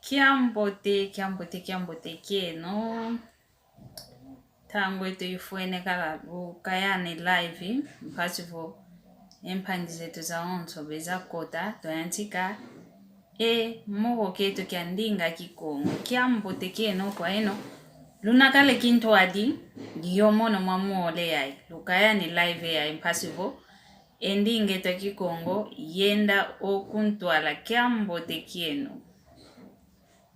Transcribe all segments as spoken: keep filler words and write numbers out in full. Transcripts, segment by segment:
Kiambote, kiambote, kiambote kieno. Ntangu eto ifwene kala lukayane live, mpasi vo e mpangi zeto zawonso beza kota, twayantika e moko kieto kia ndinga Kikongo. Kiambote kieno kwa eno luna kala kintwadi, yo mono mwa mole yai, lukayane live yai, mpasi vo e ndinga eto ya Kikongo yenda o kuntwala. Kiambote kieno.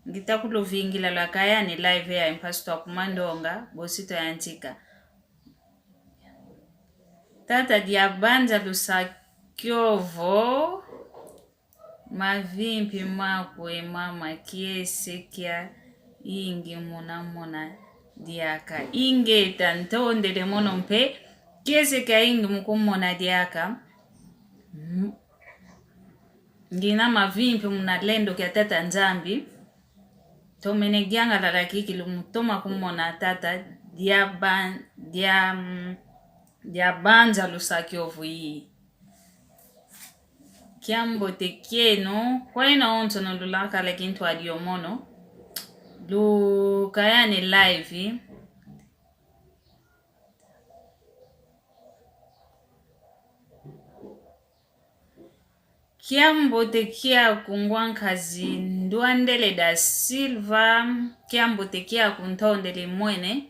Ngita kuluvingila lwakayane live yai mpasi twakuma ndonga, bosi twayantika. Tata Diabanza lusa kiovo. Mavimpi makwe mama, kiese kiayingi muna mona diaka. Ingeta, ntondele mono mpe, kiese kiayingi mukumona diaka. M-, ngina mavimpi muna lendo kia Tata Nzambi. Tomene yangalala kikilu mutoma kumona Tata Diaban-, Dia-, mm, Diabanza lusa kiovo yi. Kiambote kieno, kwa eno onsono luna kala kintwadi yo mono, lukayane live. Kiambote kiaku ngwankazi Ndwandele da Silva, kiambote kiaku, ntondele mwene,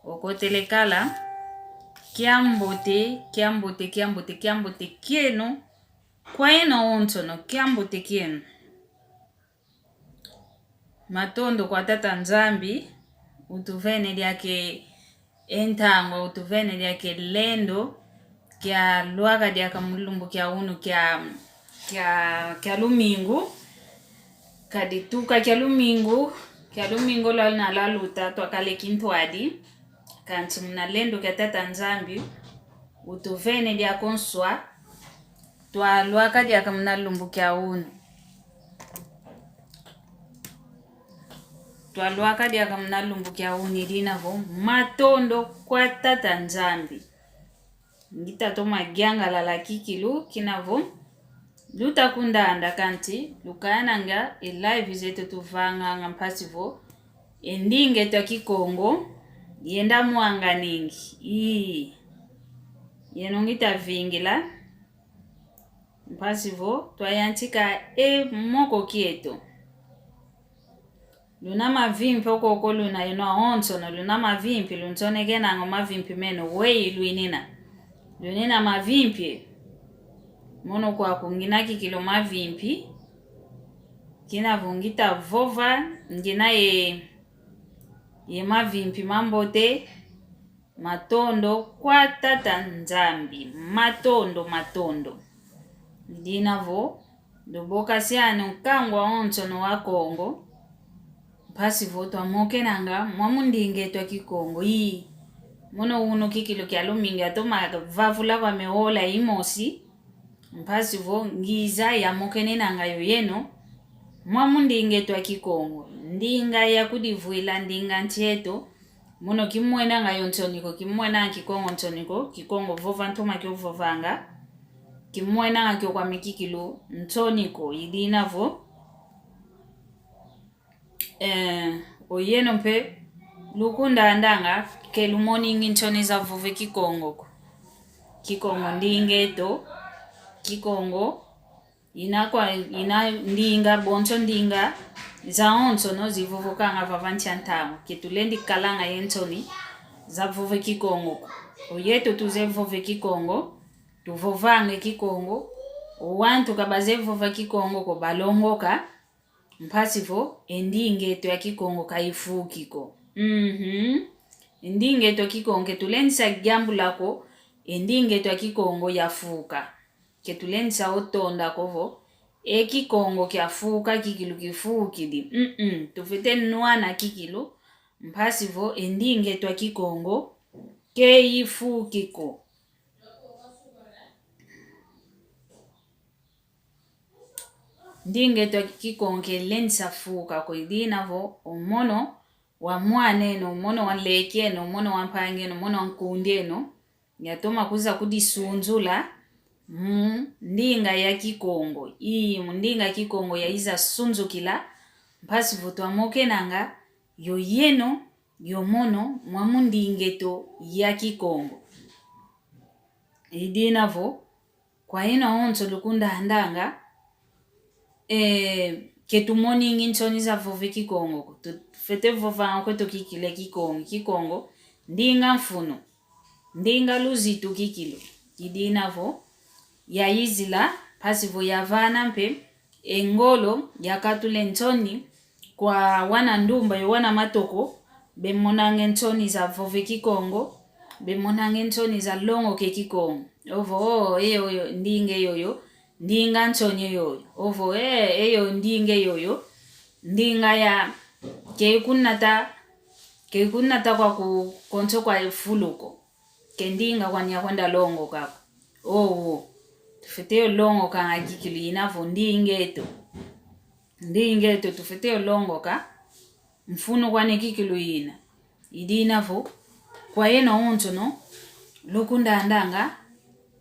okotele kala. Kiambote, kiambote, kiambote, kiambote kieno. Kwa eno onsono, kiambote kieno. Matondo kwa Tata Nzambi, utuvene diaka e ntangu, utuvene diaka e lendo, kia lwaka diaka mu lumbu kia unu kia, kia, kia lumingu. Kadi tuka kia lumingu, kia lumingu lwaluna lwaluta, twakala kintwadi. Kansi muna lendo kia Tata Nzambi, utuvene diaka nswa, twalwaka diaka muna lumbu kia unu. Twalwaka diaka muna lumbu kia unu, i dina vo matondo kwa Tata Nzambi. Ngita toma yangalala kikilu, kina vo luta kundanda kansi lukayananga e live zeto tuvanganga mpasi vo e ndinga eto ya Kikongo yenda mwanganingi. Ii. Yeno ngita vingila mpasi vo twayantika e moko kieto. Luna mavimpi okoko luna, yeno awonsono luna mavimpi, lunsonekenanga mavimpi meno, weyi lwinina. Lwinina mavimpi. Mono kwaku ngina kikilu mavimpi. Kina vo ngita vova, ngina ye, ye mavimpi mambote. Matondo kwa Tata Nzambi. Matondo, matondo. I dina vo, lubokasiano nkangu awonsono wa Kongo. Mpasi vo twamokenanga mwa mu ndinga eto ya Kikongo. Ii. Mono unu kikilu kia lumingu atoma vavula kwame ola imosi. Mpasi vo ngiza yamokenenanga yo yeno mwa mu ndinga eto ya Kikongo. Ndinga ya kudivwila, ndinga nsi eto. Mono kimwenanga yo nsoni ko, kimwenanga Kikongo nsoni ko, Kikongo vova ntoma kio vovanga. Kimwenanga kio kwame kikilu nsoni ko, i dina vo. Eh, oyeno mpe, lukundandanga, ke lumoningi nsoni za vova Kikongo ko. Kikongo ndinga eto, Kikongo ina kwa, ina ndinga, bonso ndinga zawonsono zivovokanga vava nsi a ntangu. Ke tulendi kalanga ye nsoni za vova Kikongo ko. Oyeto tuzeye vova Kikongo, tuvovanga Kikongo. Owantu ka bazeye vova Kikongo ko, balongoka, mpasi vo e ndinga eto ya Kikongo ka ifuki ko. Mhm. E ndinga eto ya Kikongo ke tulendisa yambula ko, e ndinga eto ya Kikongo yafuka. Ke tulendisa o tonda ko vo, e Kikongo kiafuka, kikilu kifukidi. Mm-mm. Tufwete nwana kikilu, mpasi vo e ndinga eto ya Kikongo ke ifuki ko. Ndinga eto ya Kikongo ke ilendisa fuka ko, i dina vo, o mono wa mwan'eno, o mono wa nlek'eno, o mono wa mpang'eno, o mono wa nkund'eno, yatoma kwiza kudisunzula mu ndinga ya Kikongo. Ii, mu ndinga Kikongo yaiza sunzukila, Mpasi vo twamokenanga yo yeno, yo mono, mwamu ndinga eto ya Kikongo. Idina vo, kwa yeno awonso lukundandanga, eh, ke tumoningi nsoni za vova e Kikongo ko. Tufwete vovanga kweto kikilu e Kikongo, Kikongo, ndinga mfunu, ndinga luzitu kikilu. Idina vo, yayizila, mpasi vo yavana mpe, e ngolo, yakatula e nsoni, kwa wana ndumba yo wana matoko, bemonanga e nsoni za vova e Kikongo, bemonanga e nsoni za longoka e Kikongo. Ovo, oh, eyo, yo, ndinga eyo, yo, ndinga nsoni eyo, yo. Ovo, eh, eyo, ndinga eyo, yo, ndinga ya, ke kunata, ke kunata kwa ku, konso kwa fulu ko. Ke ndinga kwani ya kwenda longoka ko. Owo. Tufwete yo longokanga kikilu ina vo ndinga eto. Ndinga eto tufwete yo longoka. Mfunu kwani kikilu ina. Idina vo. Kwa yeno awonso no. Lukundandanga.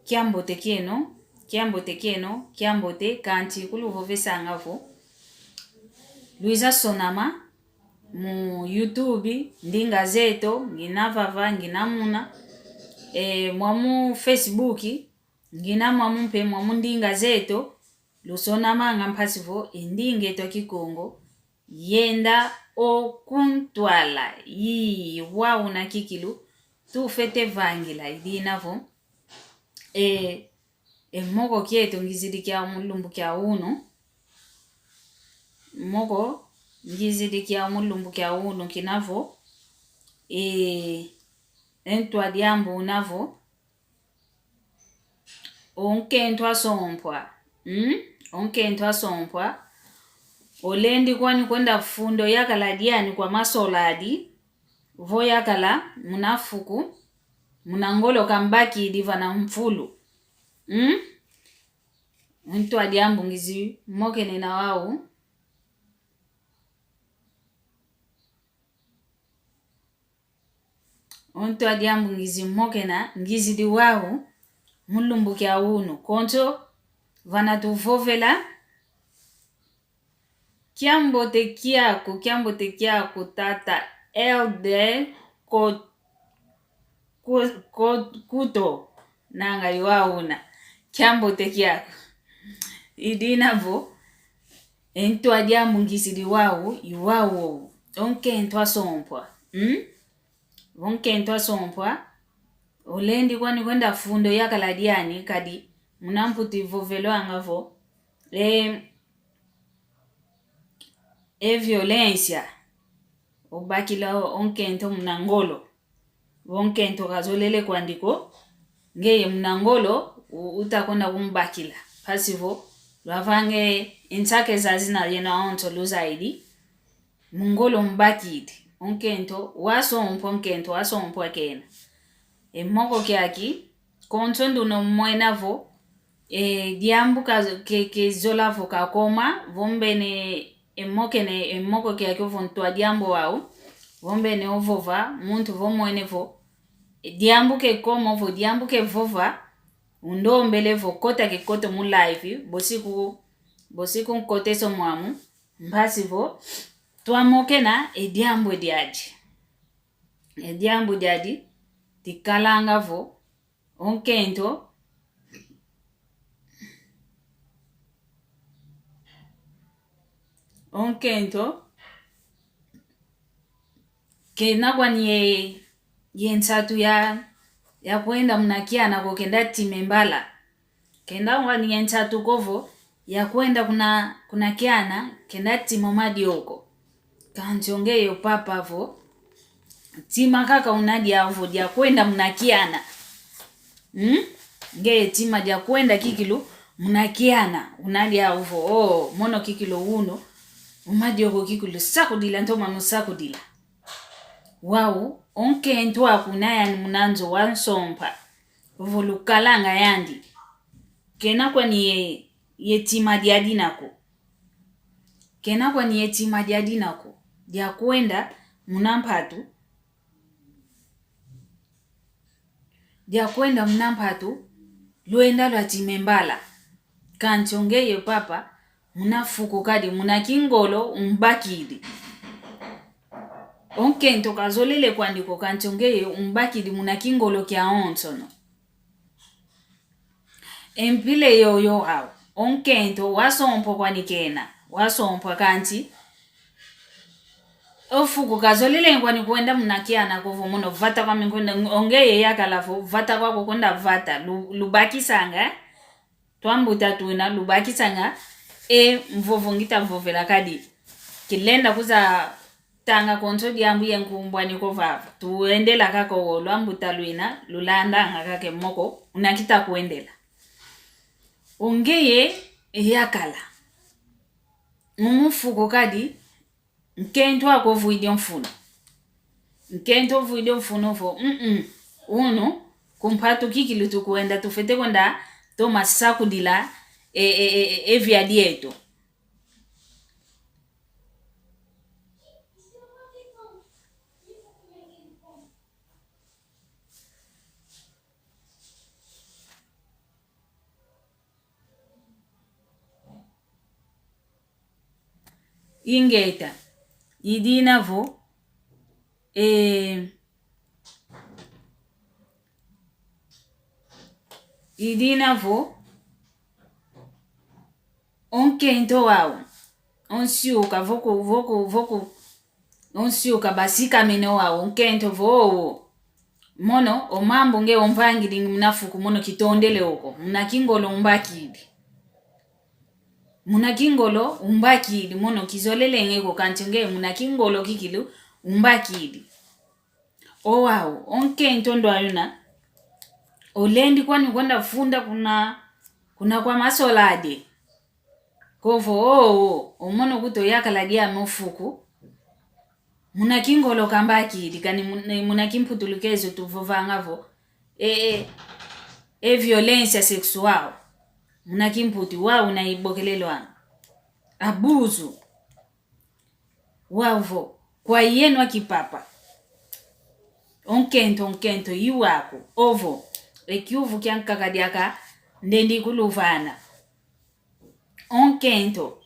Kiambote kieno. Kiambote kieno. Kiambote kanti kuluvovesanga vo. Lwiza sonama. Mu YouTube, ndinga zeto, ngina vava, ngina muna. E, mwamu Facebook, ngina mwamu mpe, mwamu ndinga zeto, lusonamanga mpasi vo, e ndinga eto a Kikongo, yenda o kuntwala, yi, wau na kikilu, tufwete vangila, idina vo. E, E moko kieto ngizidi kia mu lumbu kia unu. Moko ngizidi kia mu lumbu kia unu kina vo. E, e ntu a diambu una vo. O nkento a sompwa. Mm? O nkento a sompwa. Olendi kwani kwenda funda o yakala diani kwa masoladi. Vo yakala muna fuku, muna ngolo kambakidi vana mfulu. Mm? O ntu a diambu ngizi mokena na wau. O ntu a diambu ngizi mokena, ngizidi wau, mu lumbu kia unu. Konso, vana tuvovela, kiambote kiaku, kiambote kiaku, tata Elder Ko-, Ko-, Ko-, Kuto, nanga yo auna. Kiambote kiaku. Idina vo, e ntu a diambu ngizidi wau, i wau, o nkento a sompwa. Mm? O nkento a sompwa, olendi kwani kwenda funda o yakala diani, kadi muna mputu ivovelwanga vo, e, e violência, obakila o, o nkento muna ngolo. O nkento kazolele kwandi ko, ngeye muna ngolo, u-, uta kwenda kumbakila. Mpasi vo, lwavanga e nsake zazina yeno awonso luzaidi, mu ngolo mbakidi. O nkento, wa sompwa, o nkento, wa sompwa kena. E moko kiaki, konso nduna umwena vo, e, diambu ka, ke, ke zola vo kakoma, vo mbeni e mokena, e moko kiaki ovo ntu a diambu wau, vo mbeni ovova, muntu vo mwene vo, e, diambu ke koma ovo, diambu ke vova, undombele vo kota ke kota mu live, bosiku, bosiku nkoteso mwamu, mpasi vo, twamokena, e diambu diadi. E diambu diadi, dikalanga vo, o nkento, o nkento, kena kwani ye, ye nsatu ya, ya kwenda muna kiana ko kenda tima e mbala. Kenda kwani ye nsatu ko vo, ya kwenda kuna, kuna kiana, kenda tima o madioko. Kansi o ngeye o papa vo, tima kaka una diau vo, dia kwenda muna kiana. Hmm? Ngeye tima dia kwenda kikilu, muna kiana, una diau vo, oh, mono kikilu uno, o madioko kikilu sakudila, ntoma no sakudila. Wau, o nkento aku na yani muna nzo wa nsompa. Ovo lukalanga yandi. Kena kwani ye, ye tima diadi nako. Kena kwani ye tima diadi nako. Dia kwenda muna mpatu. Dia kwenda muna mpatu. Lwenda lwa tima e mbala. Kansi o ngeye papa. Muna fuku kadi, muna kingolo umbakidi. O nkento kazolele kwandi ko, kansi o ngeye umbakidi muna kingolo kiawonsono. E mpila yoyo wau, o nkento wasompwa kwani kena, wasompwa kansi o fuku kazolele kwani kwenda muna kiana ko vo mono vata kwami nkwenda, o ngeye yakala vo vata kwako kwenda vata, lu-, lubakisanga, twambuta twina lubakisanga, e mvovo ngita vovela kadi. Kilenda kuza tanga konso diambu ye nkumbu ani ko vava. Tuendela kaka o lwambuta lwina, lulandanga kaka e moko, una kita kwendela. O ngeye yakala. Mu fuku kadi, nkento aku ovwidi o mfunu. Nkento ovwidi o mfunu vo, mm, mm. Unu, ku mpatu kikilu tukwenda, tufwete kwenda toma sakudila, e, e, e, e, e via dieto. Ingeta, idina vo, e, idina vo, o nkento wau, o nsiuka, vo ku, vo ku, vo ku, o nsiuka basikamene wau, o nkento vo, owo. Mono, o mambu nge omvangidi muna fuku, mono kitondele oko, muna kingolo umbakidi. Muna kingolo umbakidi, mono kizolele nge ko, kansi nge muna kingolo kikilu umbakidi. O wau, o nkento ndo ayuna, olendi kwani kwenda funda kuna, kuna kwa masolade. Kovo, o, o, o mono kuto yakala diame o fuku. Muna kingolo kambakidi, kani mun-, muna kimputulukezo tuvovanga vo. E, e, e violência sexual. Muna kimputu wau una ibokelelwanga. Abuso. Wau vo, kwa yeno akipapa. O nkento, o nkento, i waku, ovo, e kiuvu kiankaka diaka, ndendi kuluvana. O nkento,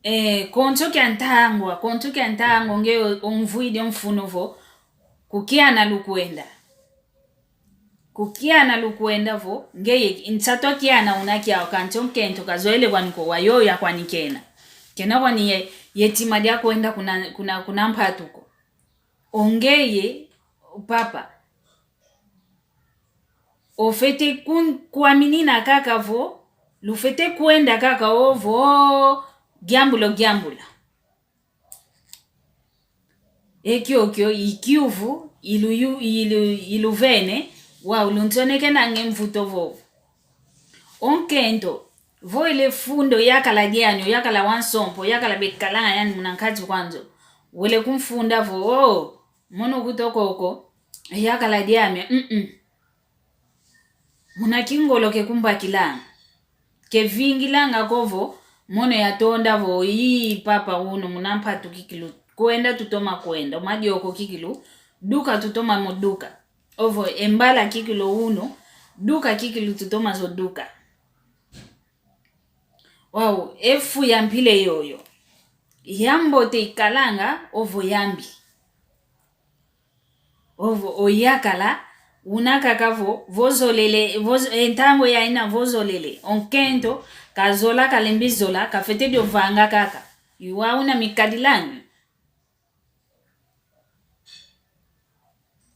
e, konso kia ntangwa, konso kia ntangwa, nge o-, omvwidi o mfunu vo, ku kiana lukwenda. Ku kiana lukwenda vo, ngeye, nsatu a kiana una kiau kansi o nkento kazoele kwani ko wa yoyo akwani kena. Kena kwani ye, ye tima dia kwenda kuna, kuna, kuna mpatu ko. O ngeye, papa. Ofwete kun-, kwaminina kaka vo, lufwete kwenda kaka ovo, giambula, giambula. E kiokio, i kiuvu, ilu yu-, ilu, iluvene, wau lunsonekena nge mvutu vovo. O nkento, vo ele funda o yakala diani, o yakala wa nsompa, o yakala bekalanga yani muna nkati kwa nzo. Wele kumfunda vo, o, mono kuto koko, e yakala diame, mm, mm. Muna kingolo ke kumbakilanga. Ke vingilanga kovo, mono yatonda vo, ii, papa unu, muna mpatu kikilu, kwenda tutoma kwenda, o madioko kikilu, duka tutoma mo duka. Ovo, e mbala kikilu unu, duka kikilu tutoma zo duka. Wau, e fu ya mpila yoyo. Yambote ikalanga, ovo yambi. Ovo, o yakala, una kaka vo, vozolele, voz-, e ntangu ya ina vozolele, o nkento, kazola, kalembi zola, kafwete dio vanga kaka. I wau una mikadilangi.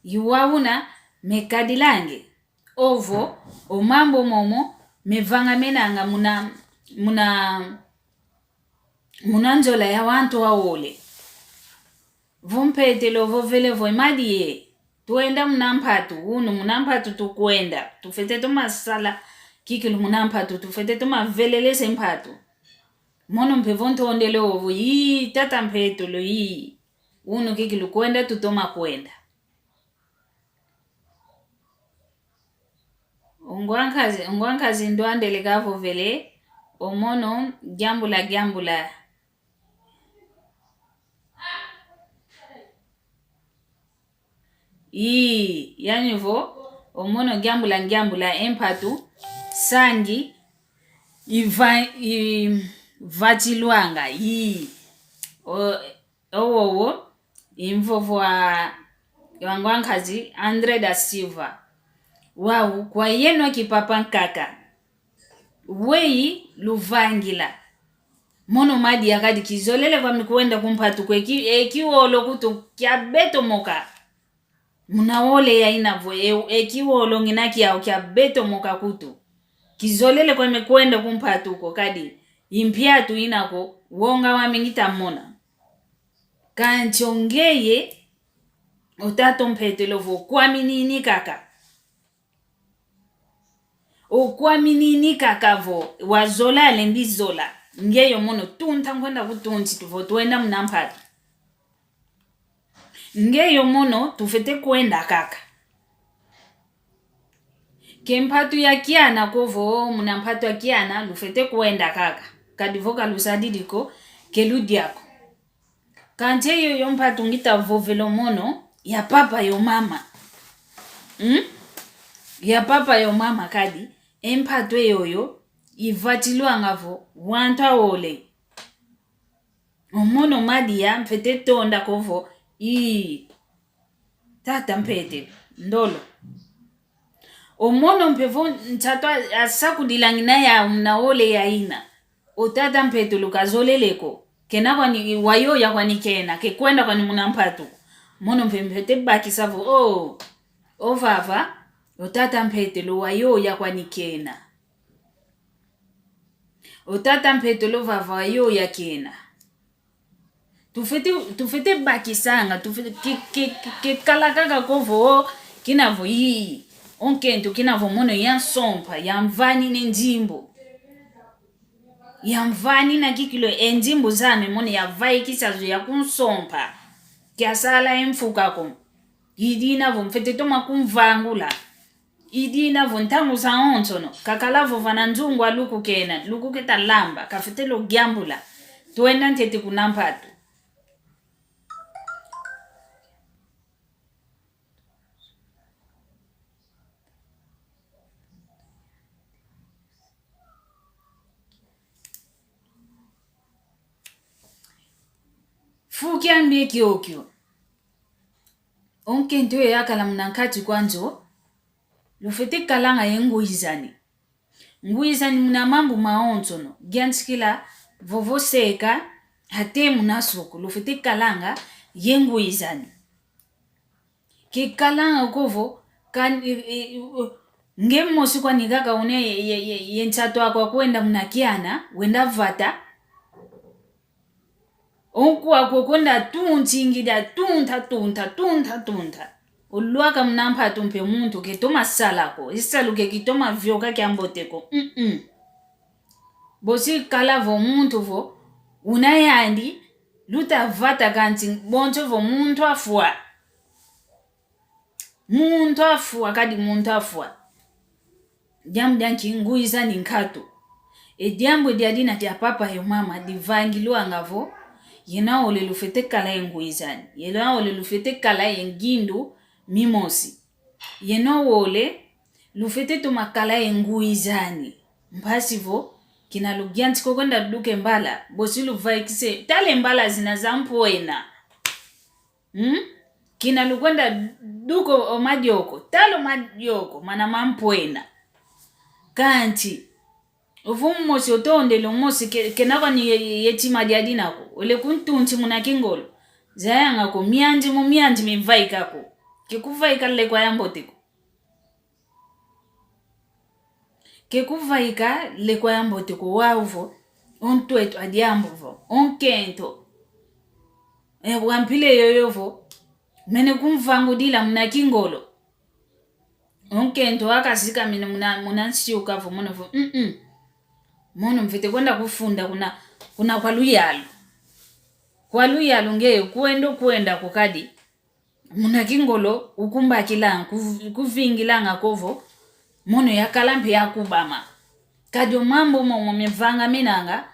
I wau una mikadilangi. Ovo, o mambu momo, mevangamenanga muna, muna, muna nzola ya wantu awole. Vo mpetelo vovele vo e madi ye. Twenda muna mpatu, unu muna mpatu tukwenda. Tufwete toma sala kikilu muna mpatu, tufwete toma velelesa e mpatu. Mono mpe vo ntondele ovo, ii, tata mpetelo, ii. Unu kikilu kwenda tutoma kwenda. O ngwankazi, o ngwankazi ndo andele kavovele, o mono, giambula, giambula. Ii, yani vo, o mono giambula, giambula, e mpatu, sangi, Iva-, ivatilwanga, i. O-, owowo, i mvovo wa, wa ngwankazi André da Silva. Wau, kwa yeno kipapa nkaka. Weyi luvangila. Mono madia kadi kizolele kwami kwenda ku mpatu ko, e ki-, e kiwolo kutu kiabetomoka. Muna ole ya ina vo, e, e kiwolo ngina kiau kiabetomoka kutu. Kizolele kwami kwenda ku mpatu ko kadi, i mpiatu ina ko, wonga wami ngita mona. Kansi o ngeye, o tata mpetelo vo, kwaminini kaka. O kwaminini kaka vo, wazola alendi zola. Ngeye o mono tunta nkwenda ku tunti tu vo twenda muna mpatu. Ngeye o mono tufwete kwenda kaka. Ke mpatu ya kiana ko vo, muna mpatu ya kiana, lufwete kwenda kaka. Kadi vo ka lusadidi ko, ke ludia ko. Kansi e yoyo mpatu ngita vovela o mono, ya papa yo mama. Hmm? Ya papa yo mama kadi, e mpatu e yoyo, ivatilwanga vo, wantu awole. O mono madia, mfwete tonda ko vo, ii. Tata mpete, ndolo. O mono mpe vo nsatu a-, asakudila ngina ya muna ole ya ina. O tata mpetelo kazolele ko. Kena kwani wayoya kwani kena, ke kwenda kwani muna mpatu. Mono mpe mfwete bakisa vo, o, o vava, o tata mpetelo wayoya kwani kena. O tata mpetelo vava wayoya kena. Tufwete, tufwete bakisanga, tufwete ki-, ki-, ki-, kikala kaka ko vo, kina vo ii. O nkento kina vo mono yansompa, yamvanina e nzimbu. Yamvanina kikilu e nzimbu zame mono yavaikisa zo yakunsompa. Kiasala e mfuka ko. I dina vo mfwete toma kumvangula. I dina vo ntangu zawonsono, kakala vo vana nzungu a luku kena, luku keta lamba, kafwete lo giambula. Twenda ntete kuna mpatu. Fu kiambi kiokio. O nkento yo yakala muna nkati kwa nzo, lufwete kalanga ye ngwizani. Ngwizani muna mambu mawonsono, giantikila vovo seka, ate muna suku, lufwete kalanga ye ngwizani. Kikalanga ko vo, kan-, i, i, i, nge mosi kwani kaka une ye, ye, ye, ye nsatu aku akwenda muna kiana, wenda vata. O nkwaku kwenda tuntingida, tunta, tunta, tunta, tunta. Olwaka muna mpatu mpe muntu ketoma sala ko, e salu ke kitoma vioka kiambote ko. Mm-mm. Bosi kala vo muntu vo, una yandi, luta vata kansi bonso vo muntu afwa. Muntu afwa, kadi muntu afwa. Diambu dia nki? Ngwizani nkatu. E diambu dia dina dia papa yo mama divangilwanga vo, yeno awole lufwete kala ye ngwizani. Yeno awole lufwete kala ye ngindu mimosi. Yeno awole lufwete toma kala ye ngwizani. Mpasi vo, kina lugiantika kwenda duka e mbala, bosi luvaikisa, tala e mbala zina za mpwena. Hmm? Kina lukwenda duka o madioko, tala o madioko, mana mampwena. Kansi, ovo mosi otondele o mosi ke-, kena kwani ye, ye, ye tima dia dina ko, ole kuntunti muna kingolo. Zayanga ko, mianzi mu mianzi mivaika ko. Kekuvaika lekwa yambote ko. Kekuvaika lekwa yambote ko wau vo, o ntwetu a diambu vo, o nkento. E, wa mpila yoyo vo, mene kumvangudila muna kingolo. O nkento wakasikamene muna, muna nsiuka vo, mono vo, mm-mm. Mono mfwete kwenda kufunda kuna, kuna kwa luyalu. Kwa luyalu ngeye kwenda, kwenda kukadi. Muna kingolo, ukumbakila, kuv-, kuvingilanga ko vo, mono yakala mpe yakubama. Kadi o mambu momo mevangamenanga,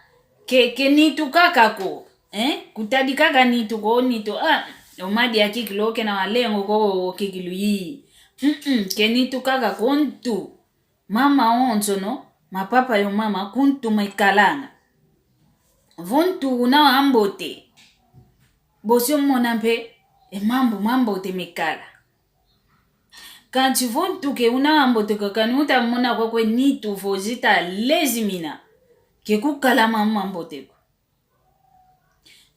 ke, ke nitu kaka ko, eh? Kutadi kaka nitu ko, nitu, ah, o madia kikilu kena walengo ko, kikilu yi. Mm-mm, ke nitu kaka ko ntu. Mama onsono, ma papa yo mama, kuntu mekalanga. Vo ntu una wa mbote, bosi omona mpe e mambu mambote mekala. Kansi vo ntu ke una wa mbote ko, kani uta mona kwakwe nitu vo zita lezimina, ke kukala mambu mambote ko.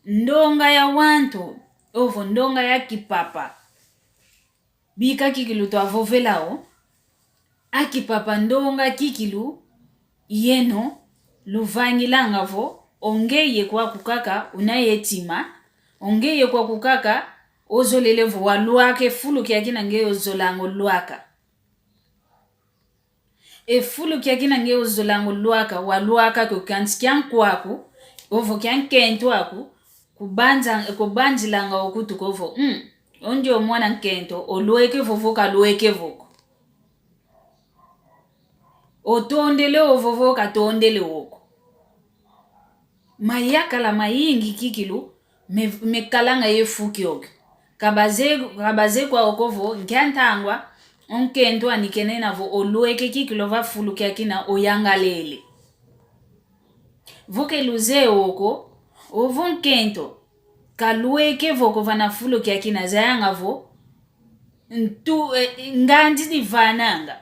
Ndonga ya wantu, ovo ndonga ya kipapa. Bika kikilu twavovela o, a kipapa ndonga kikilu, yeno luvangilanga vo, o ngeye kwaku kaka una ye tima, o ngeye kwaku kaka ozolele vo walwaka e fulu kiakina ngeye ozolanga olwaka. E fulu kiakina ngeye ozolanga olwaka, walwaka ko, kansi kia nkwaku, ovo kia nkento aku, kubanza-, kubanzilanga okutu ko vo, mm, o ndio mwana nkento, olweke vovo kalweke vo ko. Otondele o vovo katondele o ko. Mayakala mayingi kikilu, me-, mekalanga ye fu kiokio. Ka baze-, ka bazeye kwau ko vo, nkia ntangwa, o nkento ani kenena vo olweke kikilu va fulu kiakina oyangalele. Vo ke luzeye o ko, ovo nkento, kalweke vo ko vana fulu kiakina zayanga vo, ntu, eh, ngandi ni vananga.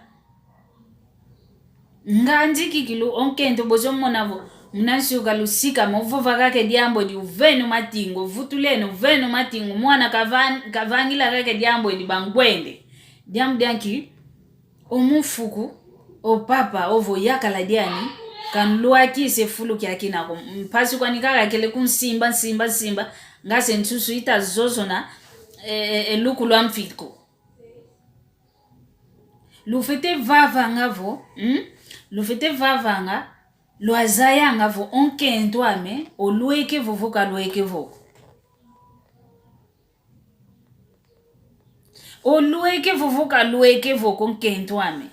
Ngandi kikilu, o nkento bosi omona vo, muna nsi uka lusika, mo vova kaka e diambu edi uveno matingo, vutuleno, uveno matingo, mwana kavan-, kavangila kaka e diambu edi bangwende. Diambu dianki, o mu fuku, o papa, ovo yakala diani, kanlwakisa e fulu kiakina ko, mpasi kwani kaka kele kunsimba, nsimba, nsimba, nga se nsusu ita zozona, e, e, e luku lwa mfiko. Lufwete vavanga vo, mm? Lufwete vavanga, lwazayanga vo o nkento ame, olweke vovo kalweke vo ko. Olweke vovo kalweke vo ko nkento ame.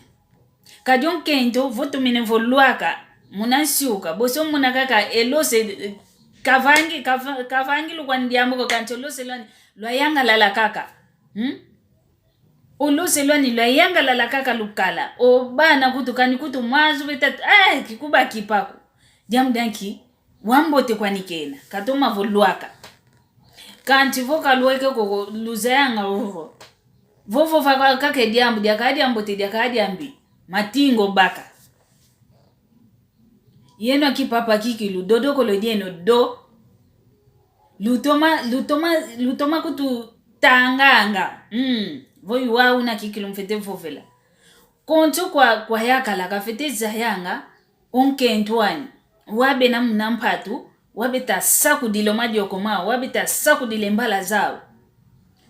Kadi o nkento, vo tumene vo lwaka, muna nsi uka, bosi omona kaka e lose, kavangi-, kava-, kavangilu kwani diambu ko kansi o lose lwani, lwayangalala kaka. Hmm? O lose lwani lwayangalala kaka lukala. O bana kutu kani kutu mazu betatu. Eh, kikuba kipaku. Diambu dianki, wambote kwani kena. Katoma vo lwaka. Kansi vo kalweke ko ko luzayanga vovo. Vovo vaka kake diambu diaka diambote diaka diambi. Matingo baka. Yeno kipapa kikilu, dodokolo dieno do. Lutoma, lutoma, lutoma kututanganga. Mm. Vo yuwa una kikilu mfwete vovela. Konso kwa, kwa yakala kafwete zayanga, o nkento ani. Wabena muna mpatu, wabeta sakudila o madioko mau, wabeta sakudila e mbala zau.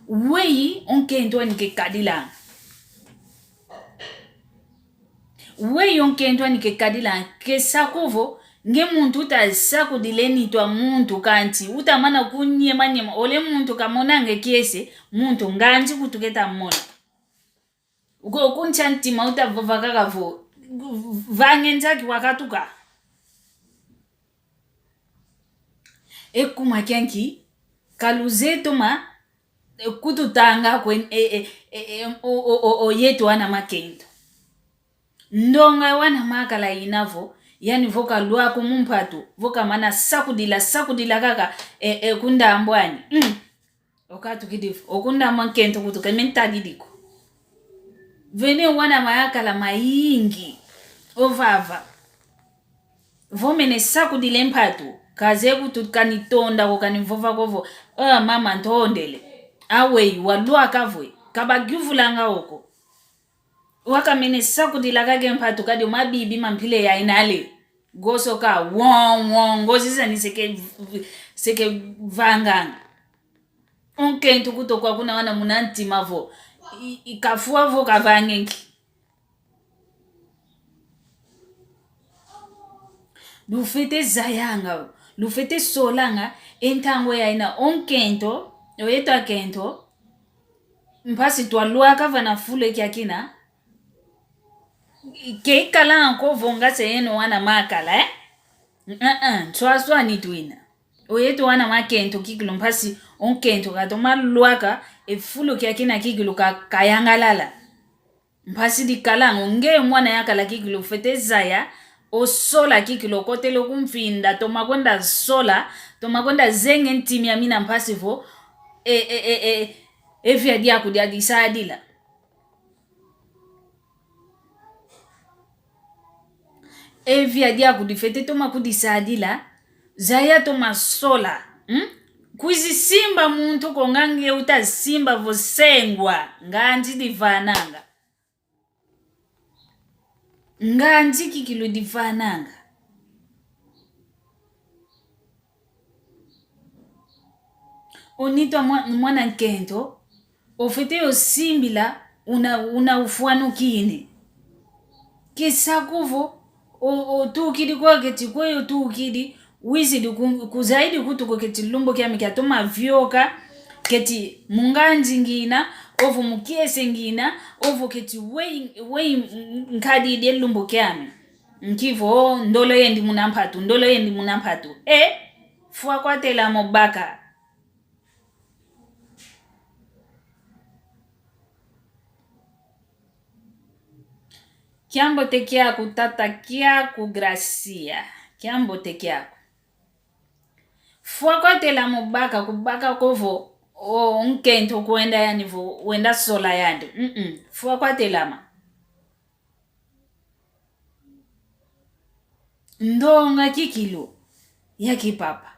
Weyi o nkento ani kekadilanga. Weyi o nkento ani kekadila, kesa ko vo, nge muntu uta sakudila e nitu a muntu kansi, uta mana kunyema nyema, ole muntu kamonange kiese, muntu nganzi kutu keta mona. Uko kuntia ntima uta vova kaka vo, vange nzaki wakatuka. E kuma kianki, kaluze toma, e, kututanga kwe, e, e, e, e, o, o, o, o yeto wana makento. Ndonga wana makala ina vo, yani vo kalwaka mu mpatu, vo kamana sakudila, sakudila kaka, e, e, kundambu ani. Mm. Okatukidi vo, okundambu a nkento kutu keme ntadidi ko. Vene wana mayakala mayingi, ovava. Vo mene sakudila e mpatu, kaze kutu kani tonda ko kani vova ko vo, ah, mama ntondele. Aweyi, walwaka vo e, kabagiuvulanga o ko. Wakamene sakudila kaka e mpatu kadi o mabibi ma mpila ya ina ale. Gosoka, won, won, ngozi zani seke, seke vanganga. O nkento kutu kwa kuna wana muna ntima vo, i, i kafwa vo kavange nki. Lufwete zayanga, lufwete solanga, e ntangwa ya ina o nkento, o yeto akento, mpasi twalwaka vana fulu e kiakina, ke ikalanga ko vo nga se yeno wana makala, eh? Uh-uh, nswaswani twina. O yeto wana makento kikilu mpasi, o nkento katoma lwaka, e fulu kiakina kikilu ka, kayangalala. Mpasi dikalanga, o nge mwana yakala kikilu fwete zaya, Osola kikilu, okotele kumfinda, toma kwenda sola, toma kwenda zenge ntima miami na mpasi vo, e, e, e, e, e via diaku diadisadila. E via diaku difwete toma kudisadila, zaya toma sola, hmm? Kwizi simba muntu ko nga nge utasimba vo sengwa, nganzi divananga. Nganzi kikilu divananga. Onitwa mwa-, mwana nkento, ofwete yo simbila una, una ufwanukini. Kesa kuvo, o, otukidi kwa keti kwe otukidi, wizidi ku, kuzaidi kutu ko keti lumbu kiami kiatoma vioka, keti mu nganzi ngina, ovo mu kiese ngina, ovo keti wei, wei nkadidi e lumbu kiami. Nki vo, ndolo yendi muna mpatu, ndolo yendi muna mpatu. E, fwa kwatela mo baka. Kiambote kiaku, tata kiaku, Gracia. Kiambote kiaku. Fwa kwatela mo baka, kubaka ko vo, o, nkento kwenda yani vo, wenda sola yandi. Mm-mm. Fwa kwatela ma. Ndonga kikilu ya kipapa.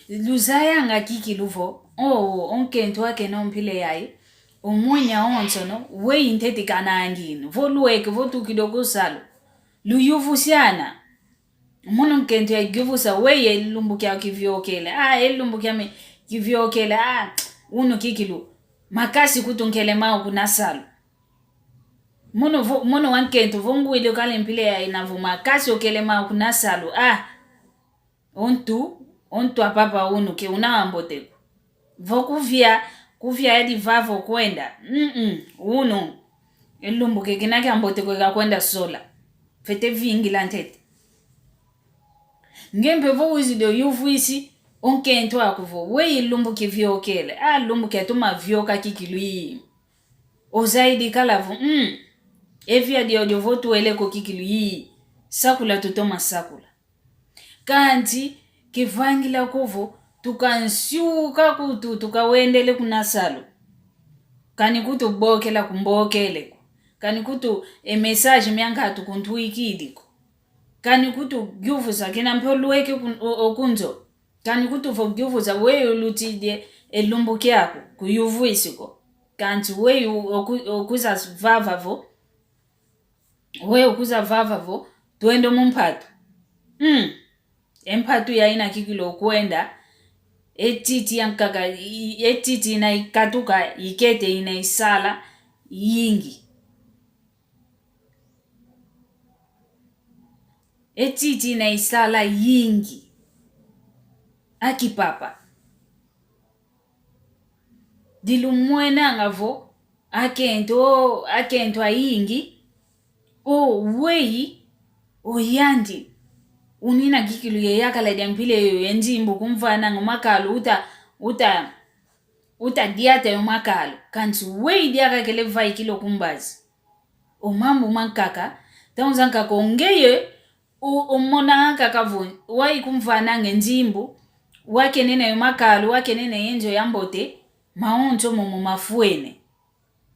Luzayanga kikilu vo, o, o nkento akena o mpila yayi, o mwenya onsono, wei ntete kananginu, vo lweke, vo tukidi o ku salu. Luyuvusiana. Mono nkento yayuvusa, wei e lumbu kiau kiviokele. A, e lumbu kiame kiviokele. A, unu kikilu. Makasi kutu nkele mau kuna salu. Mono vo, mono wankento vo ngwidi okala e mpila yayi na vo makasi okele mau kuna salu. A, o ntu, o ntu a papa unu ke una wambote ko. Vo kuvia, kuvia yadi vava okwenda. Mm-mm, unu. E lumbu ke kena kiambote ko kakwenda sola. Fwete vingila ntete. Nge mpe vo wizidi oyuvwisi o nkento aku vo, wei lumbu kiviokele. A, lumbu kiatoma vioka kikilu. Ozaidi kala vo, mm. E via diodio vo tuwele ko kikilu. Sakula tutoma sakula. Kansi, kevangila ko vo, tukansiuka kutu, tukawendele kuna salu. Kani kutu bokela kumbokele ko. Kani kutu e message miankatu kuntwikidi ko. Kani kutu yuvusa kena mpe olweke kun-, o-, okunzo. Kani kutu vo yuvusa weyi olutidi e lumbu kiaku, kuyuvwisi ko. Kansi weyi oku-, okwiza vava vo, weyi okwiza vava vo, twende mu mpatu. Mm. E mpatu yayi ina kikilu okwenda, e titi yankaka, i-, e titi ina ikatuka, ikete ina isala, yingi. E titi ina isala yingi. Aki papa. Dilumwenanga vo, akento, akento ayingi, o weyi, o yandi. Unina kikilu ye yakala dia mpila yoyo ye nzimbu kumvananga makalu uta, uta, uta diata yo makalu. Kansi weyi diaka kele vaikila o ku mbazi. O mambu mankaka, ntangu zankaka o ngeye, o, omona kaka vo, wayi kumvananga e nzimbu, wakenena yo makalu, wakenena ye nzo yambote, mawonso momo mafwene.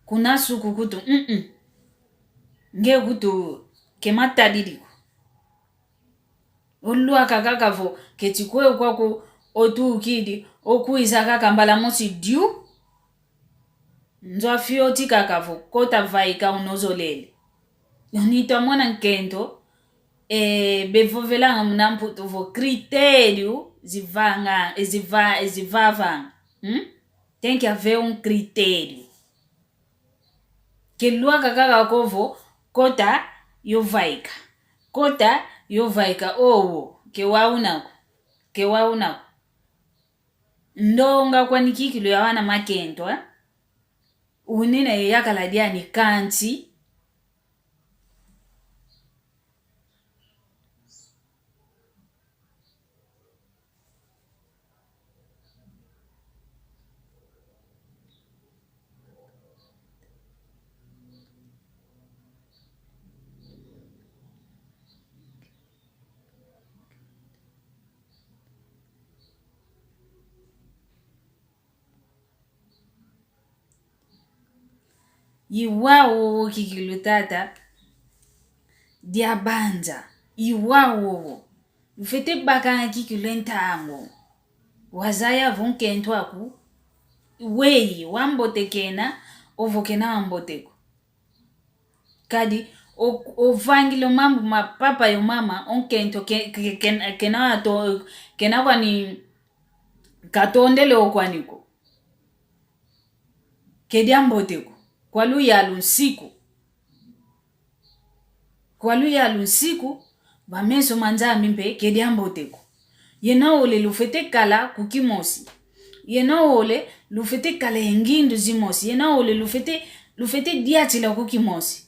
Kuna suku kutu, mm-mm. Nge kutu ke matadidi ko. Olwaka kaka vo, keti kweyi kwaku otukidi, okwiza kaka mbala mosi diu. Nzo a fioti kaka vo, kota vaika unozolele. Onitwa mwana nkento, e, bevovelanga muna Mputu vo critério zivanga, ziva-, zivavanga. Hmm? Tem que haver um critério. Kelwaka kaka ko vo, kota yo vaika. Kota yo vaika, owo, ke wauna ko. Ke wauna ko. Ndonga kwani kikilu ya wana makento, eh? Unina ye yakala diani kansi. I wau wowo kikilu tata, diabanza, i wau wowo. Lufwete bakanga kikilu e ntangu. Wazaya vo nkento aku, weyi, wambote kena, ovo kena wambote ko. Kadi, o-, ovangila o mambu ma papa yo mama, o nkento ke-, ke-, ke-, kena ato-, kena kwani katondele o kwani ko. Ke diambote ko. Kwa luyalu nsiku. Kwa luyalu nsiku, va meso ma Nzambi mpe ke diambote ko. Yena ole lufwete kala ku kimosi. Yena ole lufwete kala ye ngindu zimosi. Yena ole lufwete, lufwete diatila ku kimosi.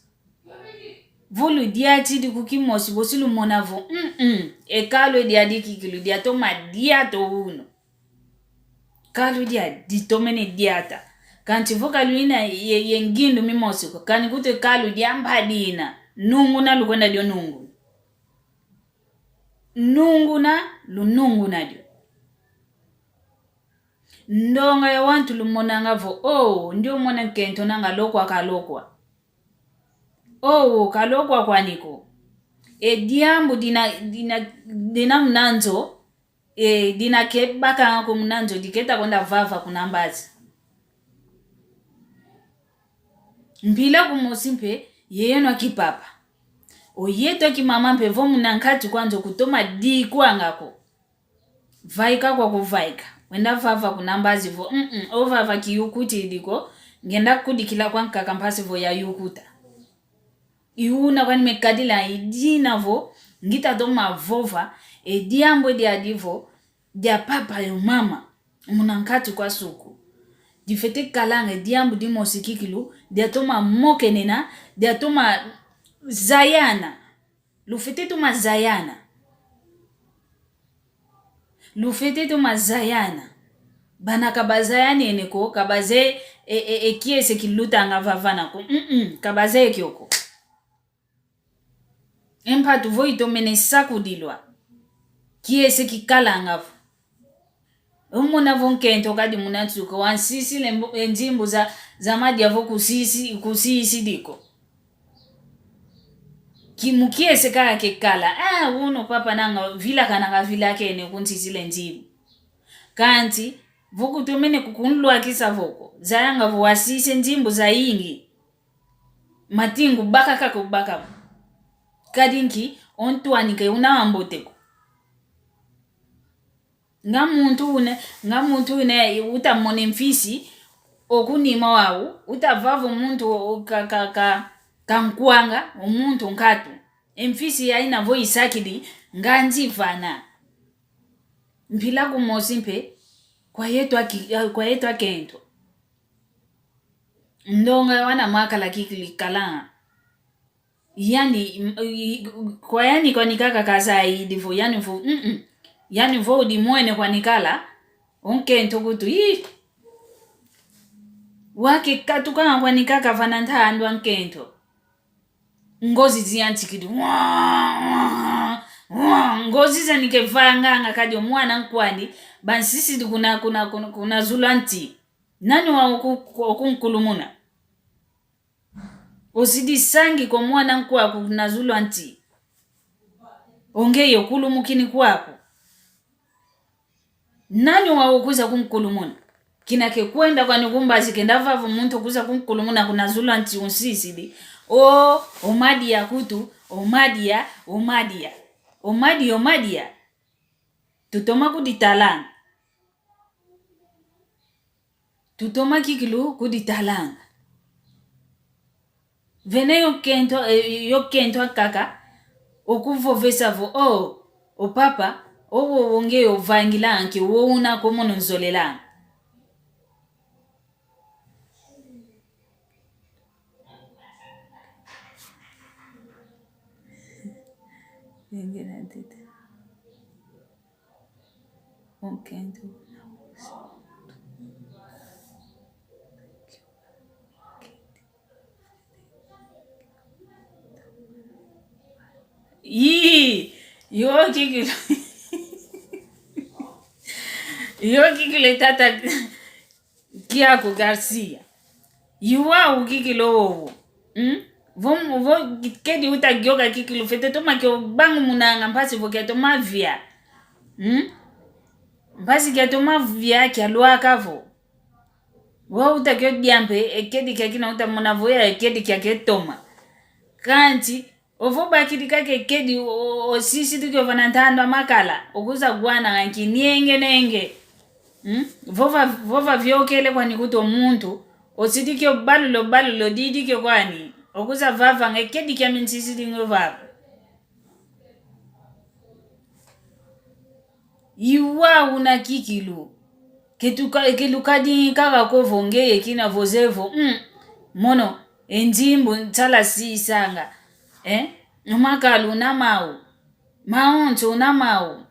Vo ludiatidi ku kimosi, bosi lumona vo, mm-mm, e kalu diadi kikilu diatoma diata o unu. Kalu dia ditomene diata. Kansi vo kalu ina ye, ye ngindu mimosi ko, kani kutu kalu dia mbadi ina. Nunguna lukwenda dio nunguna. Nunguna, lununguna dio. Ndonga ya wantu lumonanga vo, oh, ndio mwana nkento nanga lokwa kalokwa. Oh, kalokwa kwani ko. E diambu dina, dina, dina muna nzo, e, dina kebakanga ko muna nzo, diketa kwenda vava kuna mbazi. Mpila kumosi mpe, yeyeno a kipapa. O yeto a kimama mpe vo muna nkati kwa nzo kutoma dikwanga ko. Vaika kwa kuvaika. Wenda vava kuna mbazi vo, mm-mm, o vava kiyukutidi ko, ngenda kudikila kwa nkaka mpasi vo yayukuta. I una kwani mekadila i dina vo, ngita toma vova, e diambu diadi vo, dia papa yo mama, muna nkati kwa suku. Difwete kalanga e diambu dimosi kikilu, diatoma mokenena, diatoma zayana. Lufwete toma zayana. Lufwete toma zayana. Bana ka bazayanene ko, ka bazeye e, e, e kiese kilutanga vavana ko. Mm-mm, ka bazeye kio ko. E mpatu vo itomene sakudilwa. Kiese kikalanga vo. Umona vo nkento kadi muna nsuka, wansisile mbo-, e nzimbu za, za madia vo kusisi, kusisidi ko. Ki-, mu kiese kaka kekala. Ah, uno papa nanga vilakana kavilakene kunsisile nzimbu. Kansi, vo kutomene kukunlwakisa vo ko. Zayanga vo wasise nzimbu zayingi. Mati ngubaka kaka ubaka. Kadi nki, o ntwani ke una wambote ko. Nga muntu une, nga muntu une utamone mfisi, o kunima wau, utavava o muntu o ka, ka, ka, ka nkwanga, o muntu nkatu. E mfisi ya ina vo isakidi, nga nzivana. Mpila kumosi mpe, kwa yeto a ki-, kwa yeto a kento. Ndonga wana mwakala kikilu kala. Yani, m-, i-, kwa yani kwani kaka kazayidi vo, yani vo, mm-mm. Yani vo udimwene kwani kala, o nkento kutu, ii. Wake katukanga kwani kaka vana ntandu a nkento. Ngozi ziyantikidi. Wa, wa, wa. Ngozi zani kevanganga kadi o mwana nkwandi, bansisidi kuna, kuna, kuna, kuna zulu a nti. Nani wa oku-, okunkulumuna? Osidi sangi kwa mwana nkwaku kuna zulu a nti. Ongeye okulumukini kwaku. Nani wa okwiza kunkulumuna? Kina kekwenda kwani ku mbazi kenda vava muntu okwiza kunkulumuna kuna zulu a nti unsisidi. O, o madia kutu, o madia, o madia. O madia, o madia. Tutoma kuditalanga. Tutoma kikilu kuditalanga. Vene yo kento, eh, yo kento akaka, okuvovesa vo, o, o papa, o wowo nge ovangilanga, ke wo una ko mono nzolelanga. Yenge na tete. Onkento. Ii, yo kikilu. Yo kikilu tata Kiaku Garcia. Iwau kikilu wowo. Mm? Vo, vo kedi uta gioka kikilu fete toma kio bangu munanga mpasi vo kia toma via. Mm? Mpasi kia toma via kia lwaka vo. Vo uta kio diampe, ekedi kia kina uta mona vo ya ekedi kia ketoma. Kanti, ovo bakidi kake kedi o, o, osisidi kio vana ntando a makala, okuza gwana nki nienge nenge. Hmm? Vova, vova viokele kwani kuto muntu, osidi kio balulo balulo didi kio kwani, okuza vava nge kedi kia minsisidi nge vava. Iwa una kikilu. Ketuka, kelukadi kaka kovo ngeye kina vozevo. Mm. Mono, e nzimbu nsala sisanga. Eh? Umakalu una mau. Maonso una mau.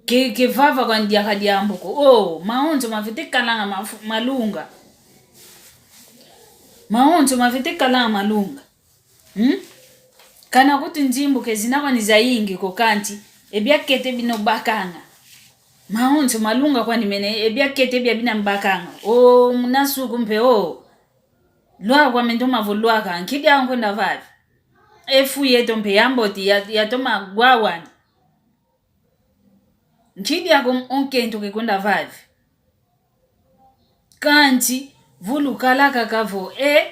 Ke, ke vava kwa ndiaka diambuko. Oh, maonso mafete kalanga mafu-, malunga. Maonso mafete kalanga malunga. Hmm? Kana kutu nzimbu ke zina kwani zayingi ko kanti, e biakete bino bakanga. Maonso malunga kwani mene, e biakete bia bina mbakanga. O, muna suku mpe o. Lwaka kwa mendo mavo lwaka, nkidi ankwenda vavi. E fu yeto mpe yamboti, ya, yatoma gwawani. Nkidi ako m-, o nkento kekwenda vavi. Kanti, vo lukala kaka vo, e,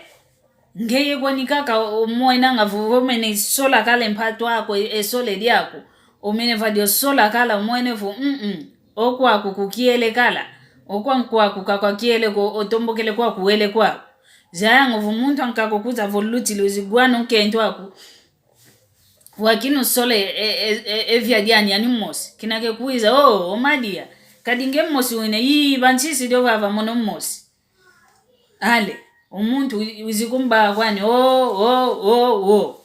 ngeye kwani kaka omwenanga vo, omene sola kala e mpatu ako, e, e sole diako. Omene vadio sola kala omwene vo, mm, mm. Okwaku kukiele kala. Okwa nkwaku kakwakiele ko, otombokele kwaku wele kwaku. Zayanga vo muntu ankaka kuza vo lutili uzi gwana o nkento aku. Wakinu sole e, e, e, e via diani ani mosi. Kina ke kwiza, oh, o madia. Kadi nge mosi wina, ii, bansisidi o vava mono mosi. Ale, o muntu wi-, wizi kumbaka kwani, oh, oh, oh, oh.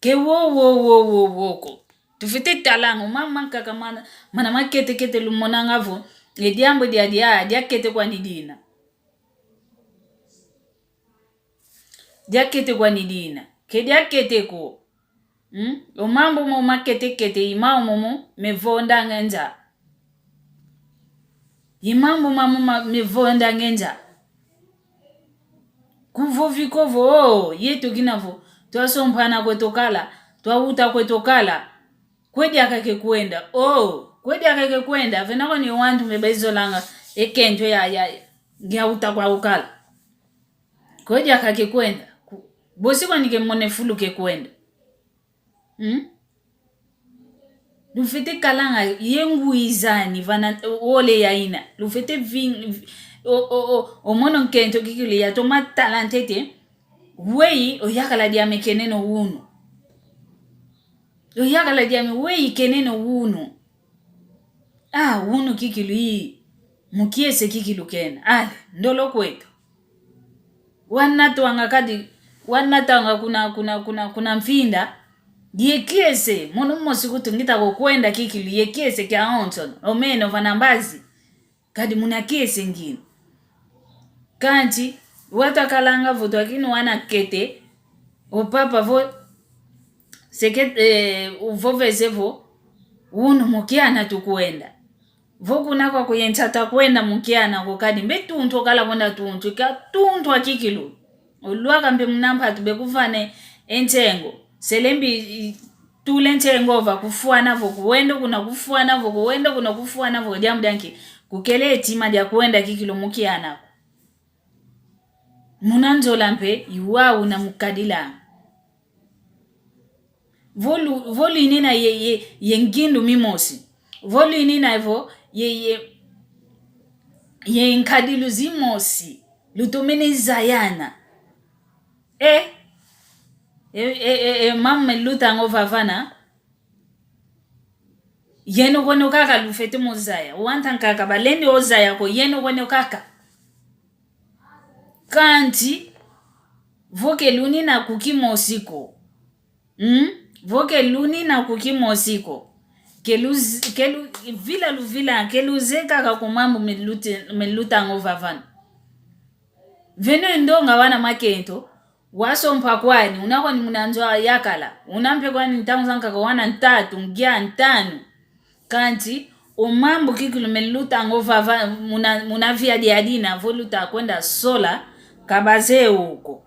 Ke wo, wo, wo, wo, wo ko. Tufite talanga, o mama nkaka mana, mana makete kete lumonanga vo. E diambu dia dia, dia kete kwani dina. Diakete kwani dina. Ke diakete ko. Hmm? O mambu mo makete kete, i mau momo mevonda ngenza. I mambu mamo ma-, mevonda ngenza. Kuvovi ko vo, oh, yetu kina vo. Twasompana kwetu kala. Twauta kwetu kala. Kwe diaka kekwenda. Oh, kwe diaka kekwenda. Vena kwani wantu meba izolanga. E nkento ya, ya, ya uta kwa ukala. Kwe diaka kekwenda. Ku-, bosi kwani kemone fulu kekwenda. Hmm? Lufete kalanga ye ngwizani vana ole ya ina. Lufete ving-, vi-, o, o, o, o mono nkento kikilu yatoma tala ntete. Weyi, oyakala diame keneno unu. Oyakala diame weyi keneno unu. Ah, unu kikilu ii. Mu kiese kikilu kena. Ale, ndolo kwetu. Wanatwanga kadi, wanatwanga kuna, kuna, kuna, kuna mfinda. Ye kiese, mono mosi kutu ngita ko kwenda kikilu, ye kiese kia onsono. Omeno vana mbazi. Kadi muna kiese ngina. Kanti, watakalanga vo twakinu wana kete, o papa vo, seke, eh, uvovese vo, unu mu kiana tukwenda. Vo kuna kwaku ye ntata kwenda mu kiana ko kadi, mbe tuntu okala kwenda tuntu, ka tuntu a kikilu. Olwaka mpe muna mpatu bekuvane e nsengo. Selembi i-, tule nsengo va kufwana vo kuwendo kuna kufwana vo kuwendo kuna kufwana vo diambu dianki. Kukele e tima dia kwenda kikilu mu kiana ko. Muna nzola mpe iwau una mukadila. Vo lu-, vo lwinina ye, ye, ye ngindu mimosi. Vo lwinina vo ye, ye, ye nkadilu zimosi. Lutomene zayana. E, e, e, e, e, mama lutanga o vavana. Yeno kweno kaka lufete mo zaya. Wanta nkaka balendi o zaya ko yeno kweno kaka. Kanti, vo ke lunina ku kimosi ko. Mm? Vo ke lunina ku kimosi ko. Ke luz-, ke lu-, vila luvila, ke luzeye kaka ku mambu melute-, melutanga o vavana. Veno e ndonga wana makento, wasompa kwani, una kwani muna nzo yakala, una mpe kwani ntangu zankaka wana ntatu, ngia ntanu. Kanti, O mambu kikilu melutanga ovava muna, muna via diadina vo luta kwenda sola, ka bazeye o ko.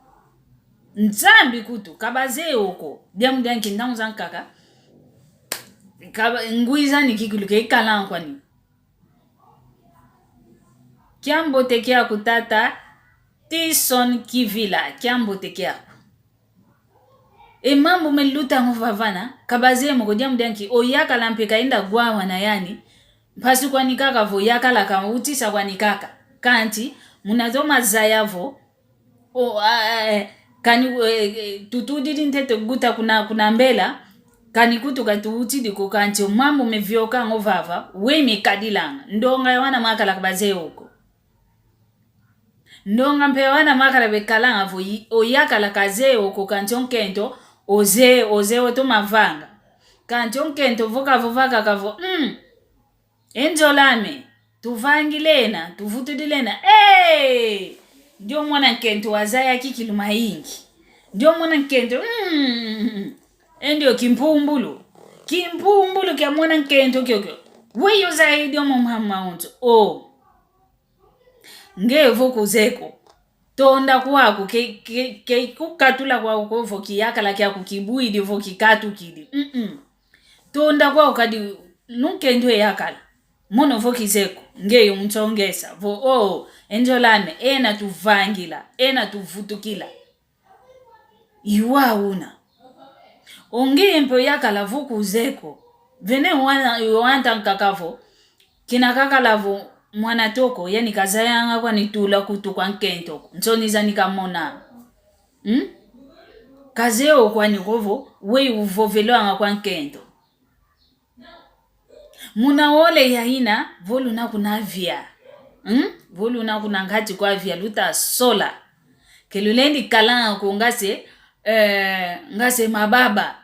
Nzambi kutu, ka bazeye o ko. Diambu dia nki ntangu zankaka. Ka ba-, ngwizani kikilu ke ikala nkwani. Kiambote kiaku tata Tison Kivila, kiambote kiaku. E mambu melutanga ovavana, ka bazeye mo ko diambu dia nki, o yakala mpe ka enda gwawana yani, mpasi kwani kaka vo yakala ka utisa kwani kaka. Kanti, muna zo mazaya vo, o, a, a, e, kani, e, e, tutudidi ntete guta kuna, kuna mbela, kani kutu ka tuutidi ko kanti o mambu meviokanga ovava, we mikadilanga, ndonga ya wana makala ka bazeye o ko. Ndonga mpe wana makala bekalanga vo yi-, o yakala ka zeye o ko kanti o nkento, o zeye, o zeye o toma vanga. Kanti o nkento vo kavova kaka vo, mm, e nzola ame, tuvangilena, tuvutudilena, ee! Ndio mwana nkento wazaya kikilu mayingi. Ndio mwana nkento, mm, mm, mm, mm. E ndio kimpumbulu. Kimpumbulu kia mwana nkento kiokio. Weyi ozayidi o mo mama onso. O. Nge vo kuzeye ko. Tonda kwaku ke, ke, ke kukatula kwaku ko vo kiyakala kiaku kibwidi vo kikatukidi. Mm-mm. Tonda kwaku kadi nunkento e yakala. Mono vo kizeye ko. Nge yo unsongesa. Vo, o, e nzola ame, ena tuvangila, ena tuvutukila. Iwa una. O nge mpe o yakala vo kuzeye ko. Vene wana, wanta nkaka vo. Kina kakala vo mwana toko, yani kazayanga kwani tula kutu kwa nkento ko. Nsoni zani kamona. Hmm? Kazeye o kwani ko vo, weyi uvovelwanga kwa nkento. Muna ole ya ina, vo luna kuna via. Hmm? Vo luna kuna nkati kwa via, luta sola. Ke lulendi kalanga ko ngase, eh, ngase mababa.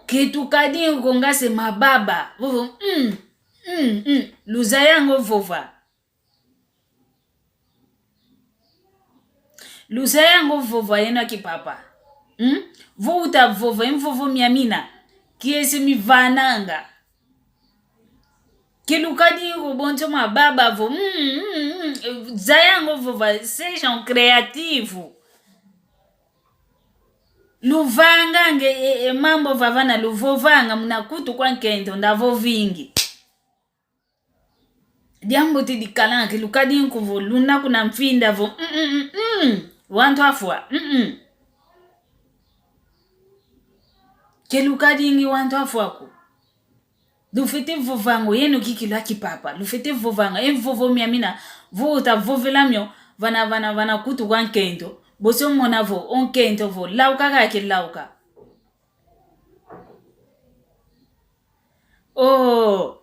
Ke tukadingi ko ngase mababa. Vovo, mm, mm, mm. Luzayanga o vova. Luzayanga o vova yeno a kipapa. Hmm? Vo uta vova, e mvovo mia mina. Kiese mivananga. Ke lukadingi ko bonso mababa vo. Mm, mm, mm. Zayanga o vova, sejam criativo. Luvanganga e, e mambu vavana luvovanga muna kutu kwa nkento ndavovingi. Diambu ti dikalanga ke lukadingi ko vo luna kuna mfinda vo, mm, mm, mm, mm. Wantu afwa, mm, mm. Ke lukadingi wantu afwa ko. Lufwete vovanga o yeno kikilu a kipapa. Lufwete vovanga. E mvovo mia mina vo uta vovela mio vana, vana, vana kutu kwa nkento. Bosi omona vo, o nkento vo, lauka kake lauka. Oh.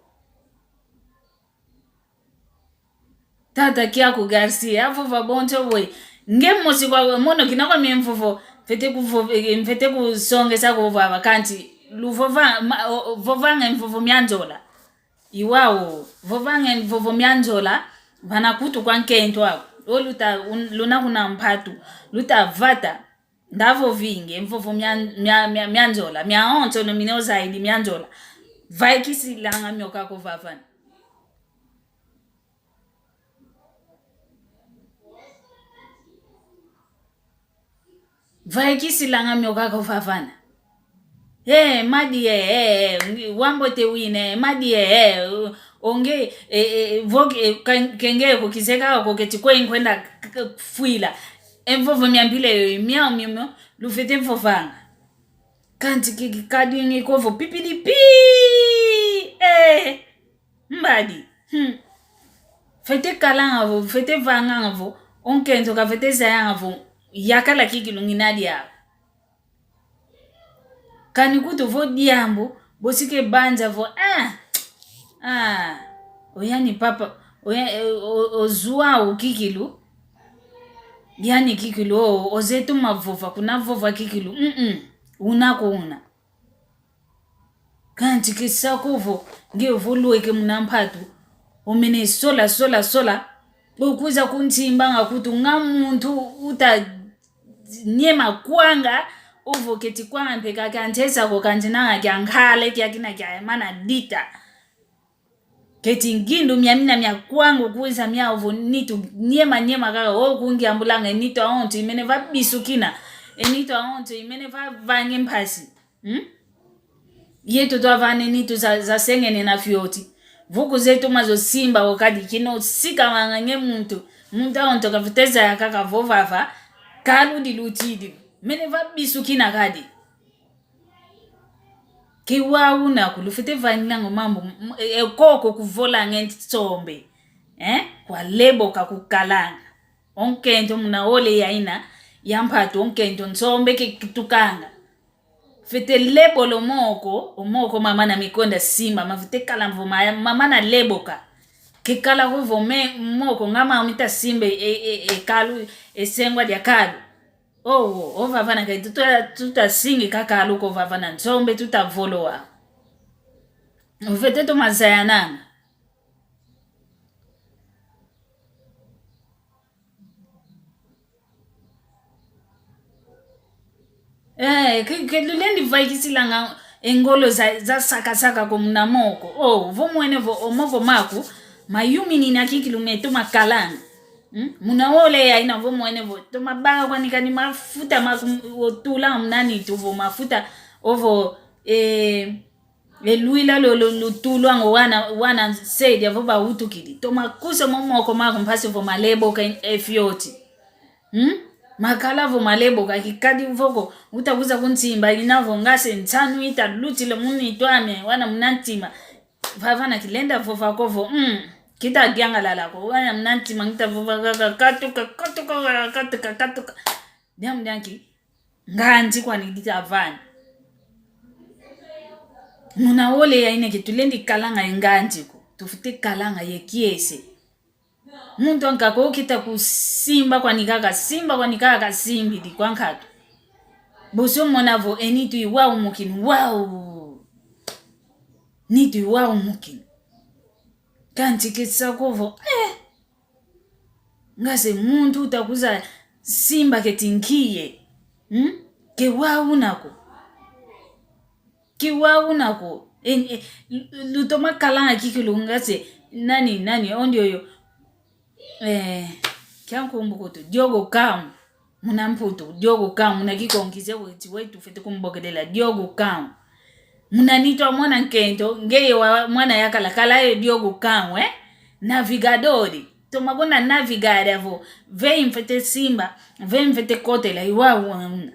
Tata Kiaku Garcia, avova bonso bwe. Nge mosi kwa mono kina kwami e mvovo, mfwete kuvo-, eh, mfwete kusongesa ko vava kanti, luvova, ma-, o-, o-, vovanga e mvovo mia nzola. Iwau, vovanga e mvovo mia nzola, vana kutu kwa nkento aku. O luta, un-, luna kuna mpatu, luta vata. Ndavovingi, e mvovo mia, mia, mia, mia nzola, mia onso no mine ozaidi mia nzola. Vaikisilanga mio kaka ovavana. Vaikisilanga mio kaka ovavana. Eh, madi, eh, eh, eh, wambote wine, eh, madi, eh, eh, o-, onge, eh, eh, vo-, eh, ka-, kenge ko kizeka ko keti kwe nkwenda k-, k-, fwila. E mvovo mia mpila yo, miau mio, mio, lufwete vovanga. Kanti ki-, ki-, kadingi ko vo pipidi pi, eh, mbadi. Hmm. Fwete kalanga vo, fwete vanganga vo, o nkento kafwete zayanga vo, yakala kikilu ngina diau. Kani kutu vo diambu, bosi ke banza vo, ah, ah, o yani papa, o ya-, o, o, o João kikilu, yani kikilu, o, ozeye toma vova, kuna vova kikilu, mm, mm, una kuna. Kanti ke sa ko vo, nge vo lweke muna mpatu, omene sola, sola, sola, Ko kwiza kunsimbanga kutu nga muntu uta nyema kwanga, ovo keti kwanga mpe ka kiantesa ko kansi nanga kiankale kia kina kia mana dita. Keti ngindu miamina mia kwangu kwiza mia ovo nitu nyema nyema kaka, o kungiambulanga e nitu aonso imene va bisukina, e nitu aonso imene va vange mpasi. Hmm? Yetu twavana e nitu za, za sengene na fioti. Vuku zetu mazo simba wakadi kino sikamanga nge muntu. Muntu aonso kavuteza ya kaka vovava, kalu dilutidi. Mene va bisukina kadi. Ke wau una ko, lufwete vanilanga o mambu, m-, e, e koko kuvolanga e nsombe. Eh? Kwa leboka kukalanga. O nkento muna ole yaina, ya mpatu o nkento nsombe ke kitukanga. Fwete lebola o moko, o moko mamana mikwenda simba, mafwete kala vo ma-, mamana leboka. Ke kala ko vo me-, moko nga ma mita simba e, e, e kalu, e sengwa dia kalu. Owo, ovavana kai tuta, tuta singi kakalu ko vavana nsombe tuta volowa. Mfwete tumazayananga. Eh, ke, ke lulendi vaikisilanga e ngolo za, za saka saka ko muna moko. O, vo mwene vo o moko maku, mayuminina kikilu meto makalanga. Hmm? Muna ole yaina vo mwene vo, toma baka kwani kani mafuta ma, o tula muna nitu vo mafuta, ovo, e, e luila lo, lo, lutulwanga wana, wana sedi avo bawutukidi. Toma kusa mo moko maku mpasi vo maleboka e, e fioti. Hmm? Makala vo maleboka kikadi vo ko, uta kwiza kunsimba ina vo ngase nsanu ita lutila mu nitu ame, wana muna ntima. Vavana kilenda vova ko vo, mm, kita diangalala ko, wana muna ntima ngita vova kaka katuka, katuka, katuka, katuka. Diambu dianki, nganzi kwani dita vana. Muna ole yaina ke tulendi kalanga ye nganzi ko, tufwete kalanga ye kiese. Muntu ankaka okita kusimba kwani kaka, simba kwani kaka, simbidi kwa nkatu. Bosi omona vo e nitu iwau mukini, wau. Nitu iwau mukini. Kansi kesa ko vo, eh. Ngase muntu uta kwiza simba keti nkiye. Hmm? Ke wau una ko. Ke wau una ko. E, e, lu-, lutoma kalanga kikilu ngase, nani, nani, ondi oyo. Eh, kia nkumbu kutu, Diogo Cão. Muna Mputu, Diogo Cão, muna Kikongo kize weti wetu fwete kumbokelela, Diogo Cão. Muna nitu a mwana nkento, ngeye wa mwana yakala, kala ye Diogo Cão, eh? Navigador. Toma kuna navigar avo, vei mfwete simba, vei mfwete kotela, iwau una.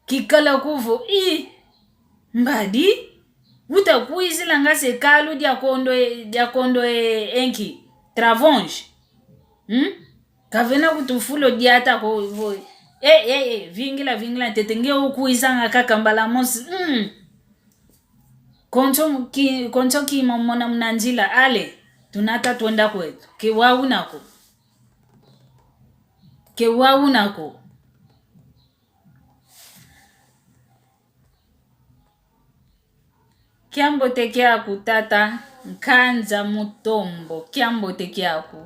Kikala ko vo, i, mbadi, uta kwizila ngase kalu dia kondo e, dia kondo e, enki, travões. Hmm? Kavena kutu fulo diata ko vo, e, e, e, vingila, vingila, ntete nge ukwizanga kaka mbala mosi. Hmm. Konso ki, konso kima mona muna nzila, ale, tunata twenda kwetu. Ke wau una ko. Ke wau una ko. Kiambote kiaku tata Nkanza Mutombo, kiambote kiaku.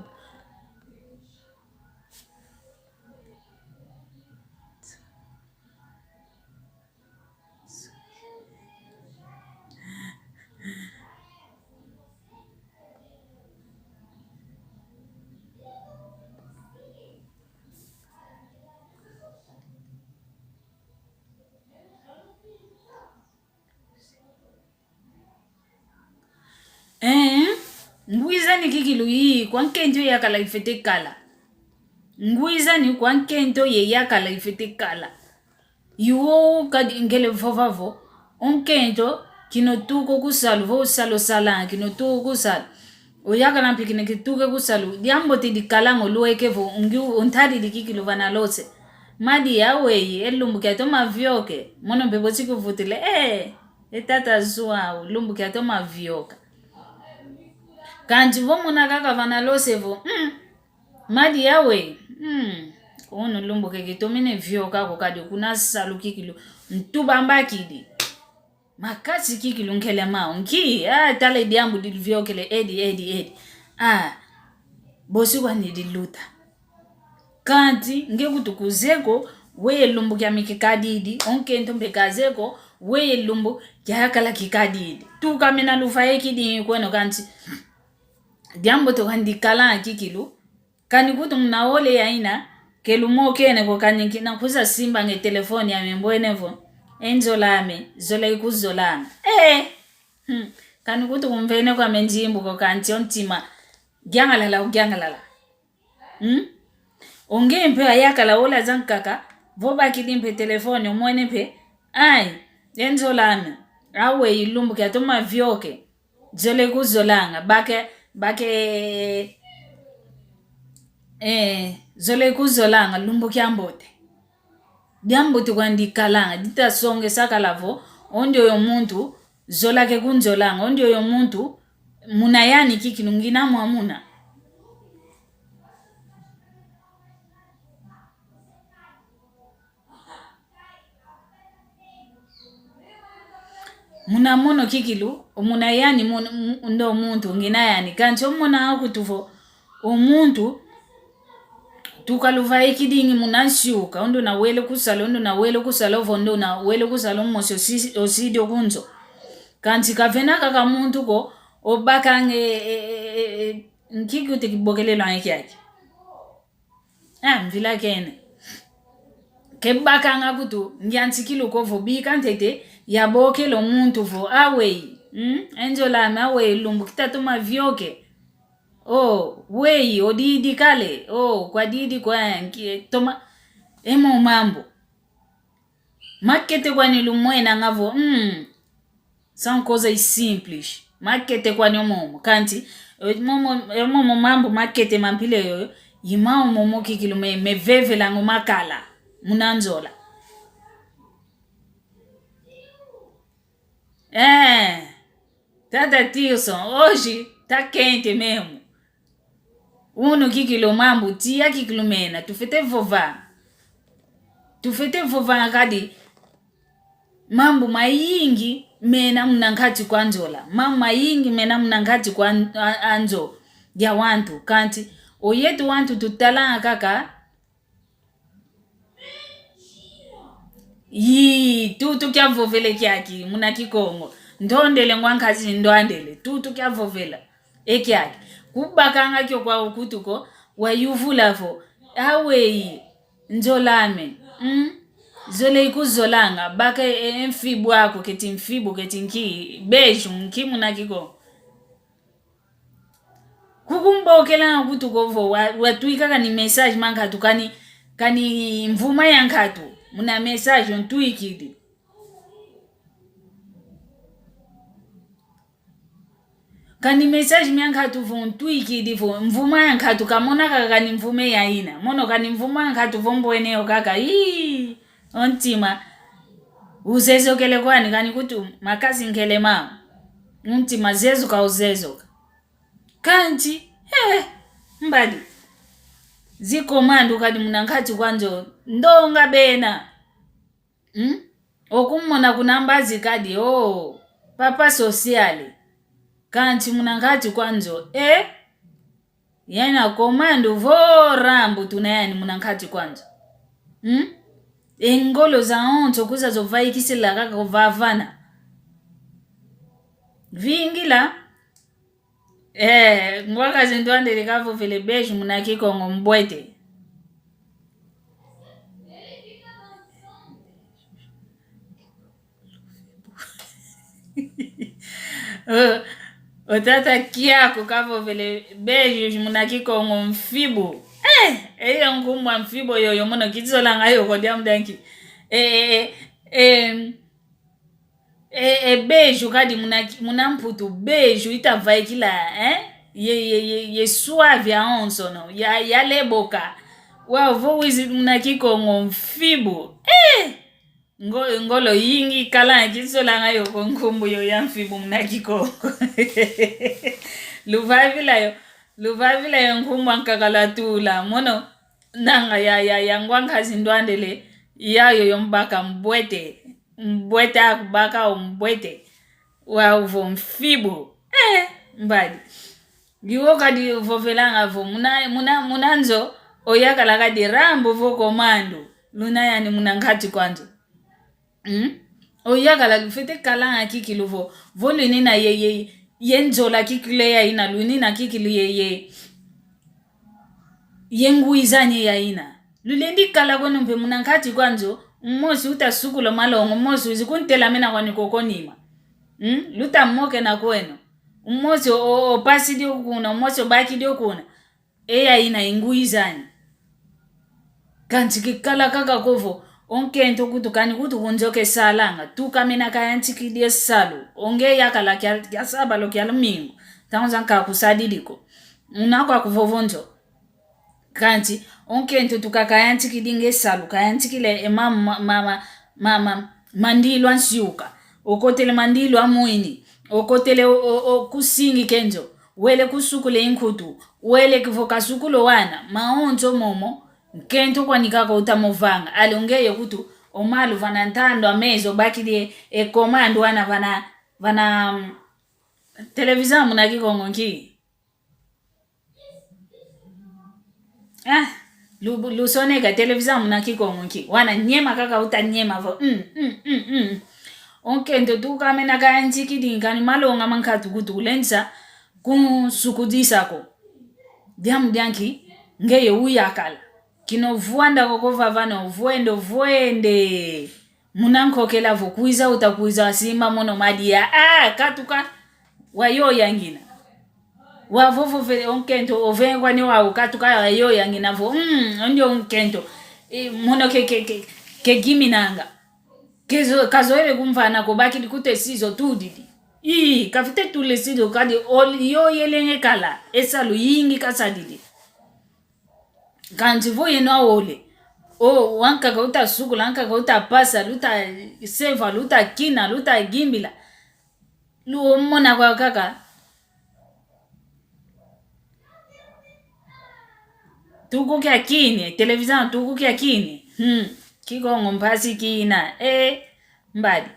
Eh, ngwizani kikilu yi, kwa nkento ye yakala ifwete kala. Ngwizani kwa nkento ye yakala ifwete kala. Iwo kadi ngele vova vo, o nkento, kina otuka ku salu, vo o salu osalanga, kina otuka ku salu. Oyakala mpe kina kituka ku salu, diambote dikalanga olweke vo, ngi o ntadidi kikilu vana lose. Madi ya weyi, e lumbu kia toma vioke, mono mpe bosi kuvutile, eh, e tata João, lumbu kia toma vioka. Kansi vo mona kaka vana lose vo, mm, Madi ya weyi, mm, unu lumbu ke kitomene vioka ko kadi kuna salu kikilu, ntuba mbakidi. Makasi kikilu nkele mau, nki, ah, tala diambu diviokele, edi, edi, edi. Ah, Bosi kwandi diluta. Kanti nge kutu kuzeko, weye lumbu kiame kikadidi, o nkento mpe kazeko, weye lumbu kiayakala kikadidi. Tuka mena luvaye kidingi kweno kanti. Diambu tukandi kalanga kikilu, kani kutu muna ole yaina, ke lumokene ko kani kina kusa simba nge telefone yame mbwene vo. E nzola ame, zola ikuzolanga. Eh! Hmm. Kani kutu kumvene kwame nzimbu ko kanti o ntima. Giangalala, o giangalala. Hmm? O nge mpe ayakala ola zankaka, vo bakidi mpe telefone, omwene mpe, ai, e nzola ame, aweyi lumbu kiatoma vioke, zola ikuzolanga, bake, bake, eh, zola ikuzolanga, lumbu kiambote. Diambu tukwandi kalanga, ditasongesa kala vo, o ndioyo muntu, zola kekunzolanga, o ndioyo muntu, muna yani kikilu ngina mwamuna. Muna mono kikilu, muna yani mon-, mu-, ndo muntu ngina yani. Kanti omona akutu vo, o muntu, tuka luvaikidingi muna nsiuka, o ndo nawele kusala, o ndo nawele kusala, ovo ndo nawele kusala, omosi osi-, osidi okunzo. Kanti kavena kaka muntu ko, obakanga e, e, e, e, e, nki kuti kibokelelo ange kiaki. Ah, mvila kene. Kebakanga kutu, ngiantikilu ko vo bika ntete, yabokelo muntu vo, aweyi, hmm? E nzola ame aweyi lumbu kitatoma vioke. Oh, weyi, odidi kale. Oh, kwadidi kwa nki, toma. Emo mambu. Makete kwani lumwenanga vo, hmm. São coisas simples. Makete kwani omomo. Kanti, e momo, e momo mambu makete mampila yoyo, i mau momo kikilu me, mevevelanga o makala. Muna nzola. Eh, tata Tilson, hoje tá quente mesmo. Unu kikilu mambu, tia kikilu mena, tufwete vova. Tufwete vova kadi mambu mayingi mena muna nkati kwa nzola. Mambu mayingi mena muna nkati kwa an-, a-, anzo dia wantu. Kanti, oyetu wantu tutalanga kaka, yi, tutu kiavovele kiaki, muna Kikongo. Ntondele ngwa nkazi ndwandele, tutu kiavovela. E kiaki. Kubakanga kio kwa ukutu ko, wayuvula vo. Aweyi, nzola ame. Mm? Zola ikuzolanga, baka e, e mfibu aku, keti mfibu, keti nki, beijo, nki muna Kikongo. Kukumbokelanga kutu ko vo, wa, watwika kani message ma nkatu, kani, kani mvuma ya nkatu, muna message ontwikidi. Kani message mia nkatu vo ontwikidi vo, mvuma ya nkatu kamona kaka kani mvuma ya ina. Mono kani mvuma ya nkatu vo mbwene yo kaka, ii, o ntima. Uzezokele kwani kani kutu makasi nkele ma. O ntima zezoka uzezoka. Kanti, eh, mbadi. Zi komando kadi muna nkati kwa nzo, ndonga bena. Hmm? Okumona kuna mbazi kadi, oh, papa sociale. Kanti muna nkati kwa nzo, eh? Yena komando vo Rambo tuna yani muna nkati kwa nzo. Hmm? E ngolo zawonso kuza zovaikisila kaka kuvavana. Vingila, eh, ngwa nkazi ndwandele kavovele beijo muna Kikongo mbwete. O, o tata Kiaku kavovele beijo muna Kikongo mfibu. Eh, eyo nkumbu a mfibu yoyo mono kizolanga yo ko diambu dia nki. Eh, eh, eh, eh, E, e beijo kadi muna, muna Mputu, beijo itavaikila, eh? Ye, ye, ye, ye suave awonsono, ya, yaleboka. Wau vo wizi muna Kikongo mfibu. Eh! Ngo, ngolo yingi kala kizolanga yo ko nkumbu yo ya mfibu muna Kikongo. Luvavila yo, luvavila yo nkumbu a nkaka lwatula. Mono, nanga ya, ya, ya ngwa nkazi ndwandele, yayo yo mbaka mbwete. Mbwete aku baka o mbwete. Wau vo mfibu. Eh, mbadi. Ngiwo kadi vovelanga vo, muna, muna, muna nzo, oyakala kadi Rambo vo komando, luna yani muna nkati kwa nzo. Mm? Oyakala lufwete kalanga kikilu vo, vo lunina ye, ye, ye nzola kikilu ye yaina, lunina kikilu ye, ye, ye ngwizani ye yaina. Lulendi kala kweno mpe muna nkati kwa nzo, umosi uta sukula malonga, umosi wizi kuntelamena kwani koko nima. Mm? Luta mokena kweno. Umosi o, o, opasidi o kuna, umosi obakidi o kuna. E yaina i ngwizani. Kansi kikala kaka ko vo, o nkento kutu kani kutu ku nzo kesalanga, tukamena kayantikidi e salu, o nge yakala kia, kia sabalo kia lumingu, ntangu zankaka kusadidi ko. Una kwa kuvovo nzo. Kansi, o nkento tuka kayantikidi nge salu, kayantikile e ma, ma, ma, ma, ma, ma, mandilu a nsiuka, okotele mandilu a mwini, okotele o, o, o kusingi ke nzo, wele kusukula e nkutu, wele kivo kasukula o wana, mawonso momo, nkento kwani kaka uta movanga, ale o ngeye kutu, o malu vana ntandu a mezo, bakidi e, e komando wana vana, vana, mm, televisão muna Kikongo nki? Ah, lu, lusoneka televisão muna Kikongo nki. Wana nyema kaka uta nyema vo. Mm, mm, mm, mm. O nkento tukamena kayantikidi nkani malonga mankatu kutu kulendisa kunsukudisa ko. Diambu dia nki, ngeye uyakala. Kina ovwanda koko vava no, vwende, vwende. Muna nkokela vo kwiza uta kwiza simba mono madia. Ah, katuka. Wayoya ngina. Wavovo vele o nkento, ove kwani wau katuka wayoya ngina vo. Mm, o ndio nkento. E, mono ke, ke, ke, ke giminanga. Kezo, kazoele kumvana ko bakidi kutu e sizo tudidi. Ii, kafite tule sizo kadi ol-, yoyelenge kala. E salu yingi kasadidi. Kansi vo yeno awole. O, wankaka uta sukula, wankaka uta pasa, luta seva, luta kina, luta gimbila. Lumona kwa kaka. Tuku kia kine, televisão tuku kia kine. Hmm. Kikongo mpasi kina. Eh, mbadi.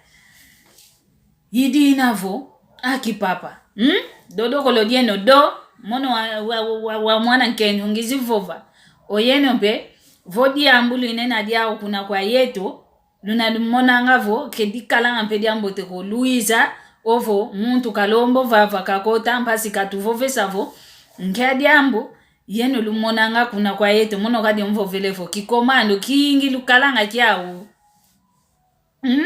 Idina vo, aki papa. Hmm? Dodokolo dieno do, mono wa, wa, wa, wa mwana nkento ngizi vova. Oyeno mpe, vo diambu lunena diau kuna kwa yeto, luna lumonanga vo, ke dikalanga mpe diambote ko luiza, ovo, muntu kalombo vava kakota, mpasi katuvovesa vo, nkia diambu, yeno lumonanga kuna kwa yeto, mono kadi mvovele vo, kikomando, kingi lukalanga kiau. Hmm?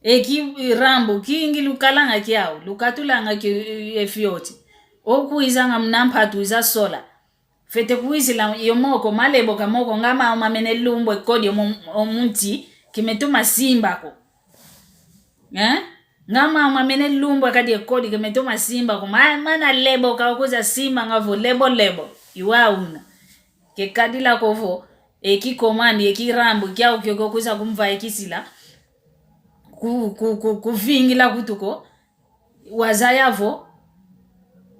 Eki Rambo, kingi lukalanga kiau, lukatulanga ki, e fioti. Okuizanga muna mpatu iza sola. Fete kuizila yo moko, maleboka moko, nga mau mamene lumbu e kodi omu, omu nti, kimetoma simba ko. Eh? Nga mau mamene lumbu kadi e kodi, kimetoma simba ko. Ma, mana leboka okuiza simba nga vo lebo lebo. Iwa una. Ke kadila ko vo, eki komando, eki Rambo, kiau kio kio kuiza kumvaikisila. Ku, ku, ku, kuvingila kutu ko. Wazaya vo,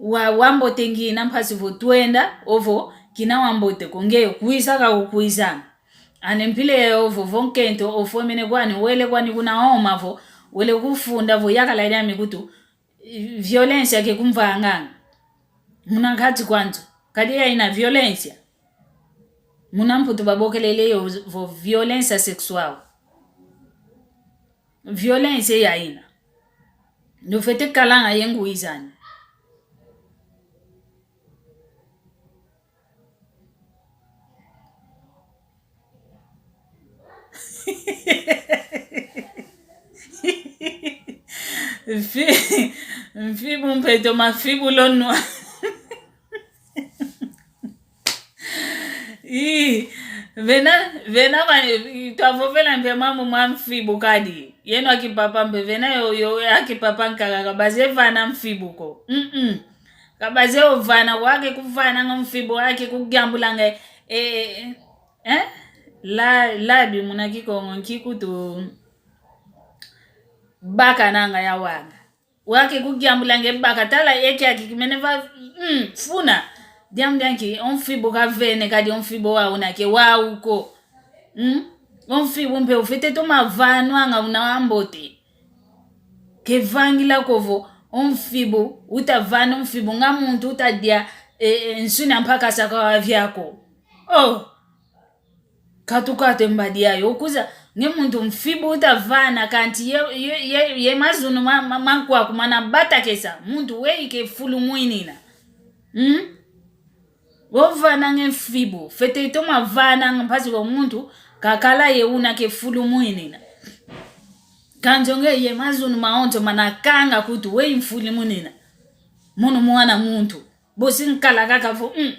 wa, wambote ngina mpasi vo twenda, ovo, kina wambote ko, nge kuiza ka kukuizanga. Ane mpila yovo, vo nkento, ofwemene kwani, wele kwani kuna oma vo, wele kufunda vo, yakala diami kutu, violência ke kumvanganga. Muna nkati kwa nzo, kadi yaina violência. Muna Mputu babokelele yo vo violência sexual. Violência yaina. Nufwete kalanga ye ngwizani. Mfi-, mfibu mpeto mafibu lonwa. Ii, vena, vena ma, twavovela mpe mambu ma mfibu kadi. Yeno akipapa mpe vena yo, yo akipapa nkaka kabaze vana mfibu ko. Mm-mm. Kabaze ovana, wake kuvananga mfibu, wake kugiambulanga, eh, eh, eh? La, labi muna Kikongo nki kutu bakananga ya wanga. Wake kugiambulanga e baka tala eki aki kimene va, mm, funa. Diambu dia nki, o mfibu kavene kadi o mfibu wau una ke wau ko. Mm? O mfibu mpe ufwete toma vanwanga una wambote. Ke vangila ko vo, o mfibu, utavana o mfibu nga muntu utadia, e, e, nsuni a mpakasa kwa wavia ko. Oh! Katuka ate mbadi yayo, okuza, nge muntu mfibu utavana kanti ye, ye, ye, ye mazunu ma, ma, ma nkwaku mana batakesa, muntu weyi ke fulu mwinina. Hmm? Ovana nge mfibu, fwete toma vana nge mpasi vo muntu kakala ye una ke fulu mwinina. Kansi o nge ye mazunu mawonso mana kanga kutu weyi mfulu mwinina. Mono mwana muntu. Bosi nkala kaka vo, mm.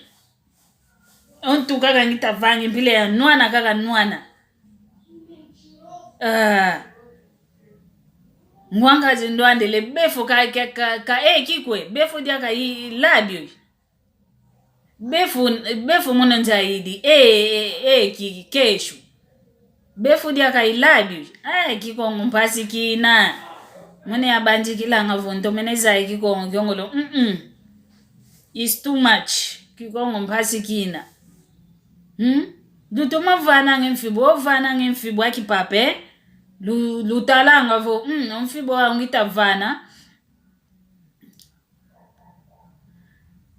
O ntu kaka ngita vanga, mpila ya nwana kaka nwana. Ah. Ngwanga zindwandele befu ka, ka, ka, ka, e, kikwe, befu diaka i, i labio. Befu, befu mono nzaidi, e, e, e, ki, keshu. Befu diaka i labio. Ai, Kikongo mpasi kina. Mone yabanzikilanga vo ntomene zaya Kikongo kiongolo. Mm-mm. It's too much. Kikongo mpasi kina. Hmm? Lutoma vana nge mfibu, ovana nge mfibu a kipape. Lu, lutalanga vo, mm, o mfibu wa ngita vana.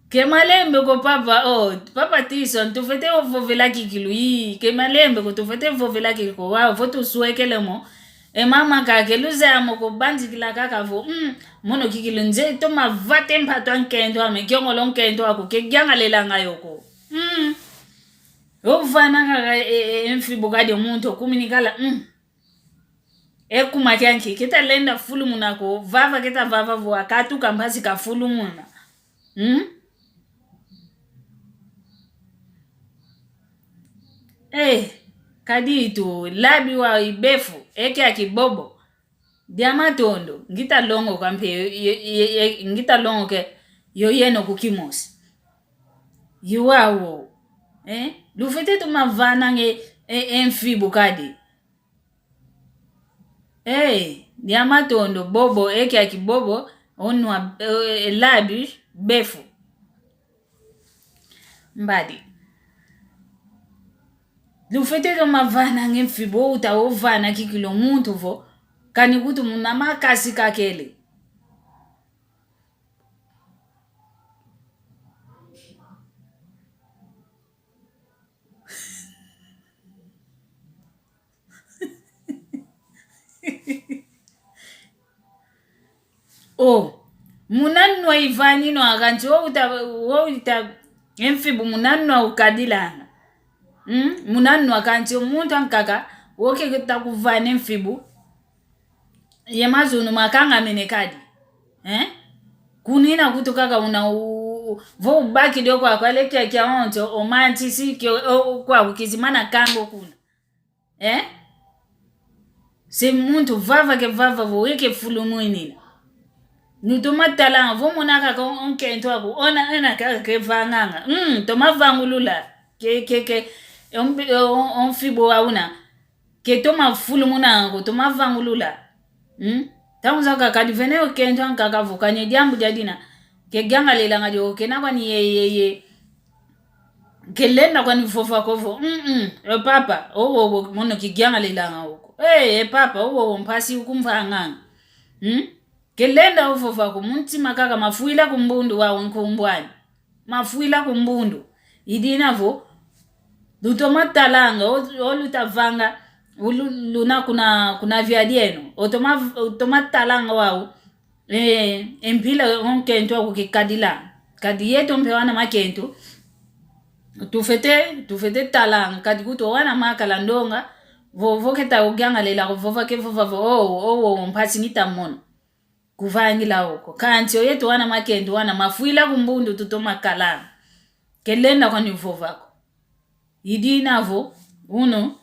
Ke malembe ko papa, oh, papa Tison, tufwete ovovela kikilu, ii, ke malembe ko tufwete ovovela kikilu ko, wau, vo tuswekele mo. E mama kake, luzaya mo ko banzikila kaka vo, mm, mono kikilu nze, toma vata e mpatu a nkento ame, kiongolo nkento aku, ke yangalelanga yo ko. Mm. Ovana kaka, e, e, e mfibu kadi o muntu, kuminikala, mm. E kuma kianki, keta lenda fulumuna ko, vava keta vava vo, akatuka mpasi kafulumuna. Hmm? Eh, kadi itu, labi wa ibefu, e kia kibobo. Dia matondo, ngita longoka mpe, ye, ye, ye, ngita longoke, yo yeno ku kimosi. Yiwawo, eh? Lufwete toma vana nge, e, e mfibu kadi. Eh, dia matondo bobo, e kia kibobo, onwa, eh, labi, befu. Mbadi. Lufwete toma vana nge mfibu, uta ovana kikilu muntu vo, kani kutu muna makasi kakele. O, muna nwa ivani nwa kanti, o uta, o uta, e mfibu muna nwa ukadilanga. Mm? Muna nwa kanti, o muntu ankaka, o keta kuvana e mfibu. Ye mazunu makangamene kadi. Eh? Kunina kutu kaka una u-, u-, vo ubakidi o kwaku ale kia kia onso, o mantisi, kio, o, o kwaku kizimana kango kuna. Eh? Se muntu vava ke vava vo weke fulu mwinina. Nutoma talanga, vo mona kaka o, o nkento aku, ona, ona kaka ke vanganga. Mm, toma vangulula. Ke, ke, ke, o mbi-, o, o, o mfibu wa una. Ke toma fulumuna ko, toma vangulula. Hmm? Ntangu zakaka kadi vene o nkento ankaka vo, kani diambu dia dina. Ke yangalelanga dio, kena kwani ye, ye, ye. Ke lenda kwani vova ko vo, mm, mm, e papa, o, o, o, mono ke yangalelanga oko. Eh, e papa, o, o, o, mpasi ukumvanganga. Hmm? Ke lenda ovova ko, mu ntima kaka mafwila ku mbundu wa nkumbu ani. Mafwila ku mbundu. I dina vo, lutoma talanga, o, o lutavanga, o lu-, luna kuna, kuna via dieno. Otoma, otoma talanga wau, e, e mpila o nkento aku kikadila. Kadi yeto mpe wana makento. Tufwete, tufwete talanga, kadi kutu wana makala ndonga, vo, vo keta uyangalela, vo vake vova vo, o, o, o, mpasi ngita mono. Kuvangila oko. Kanti o yeto wana makento wana mafwila ku mbundu tutoma kala. Ke lenda kwani vova ko. I dina vo, unu,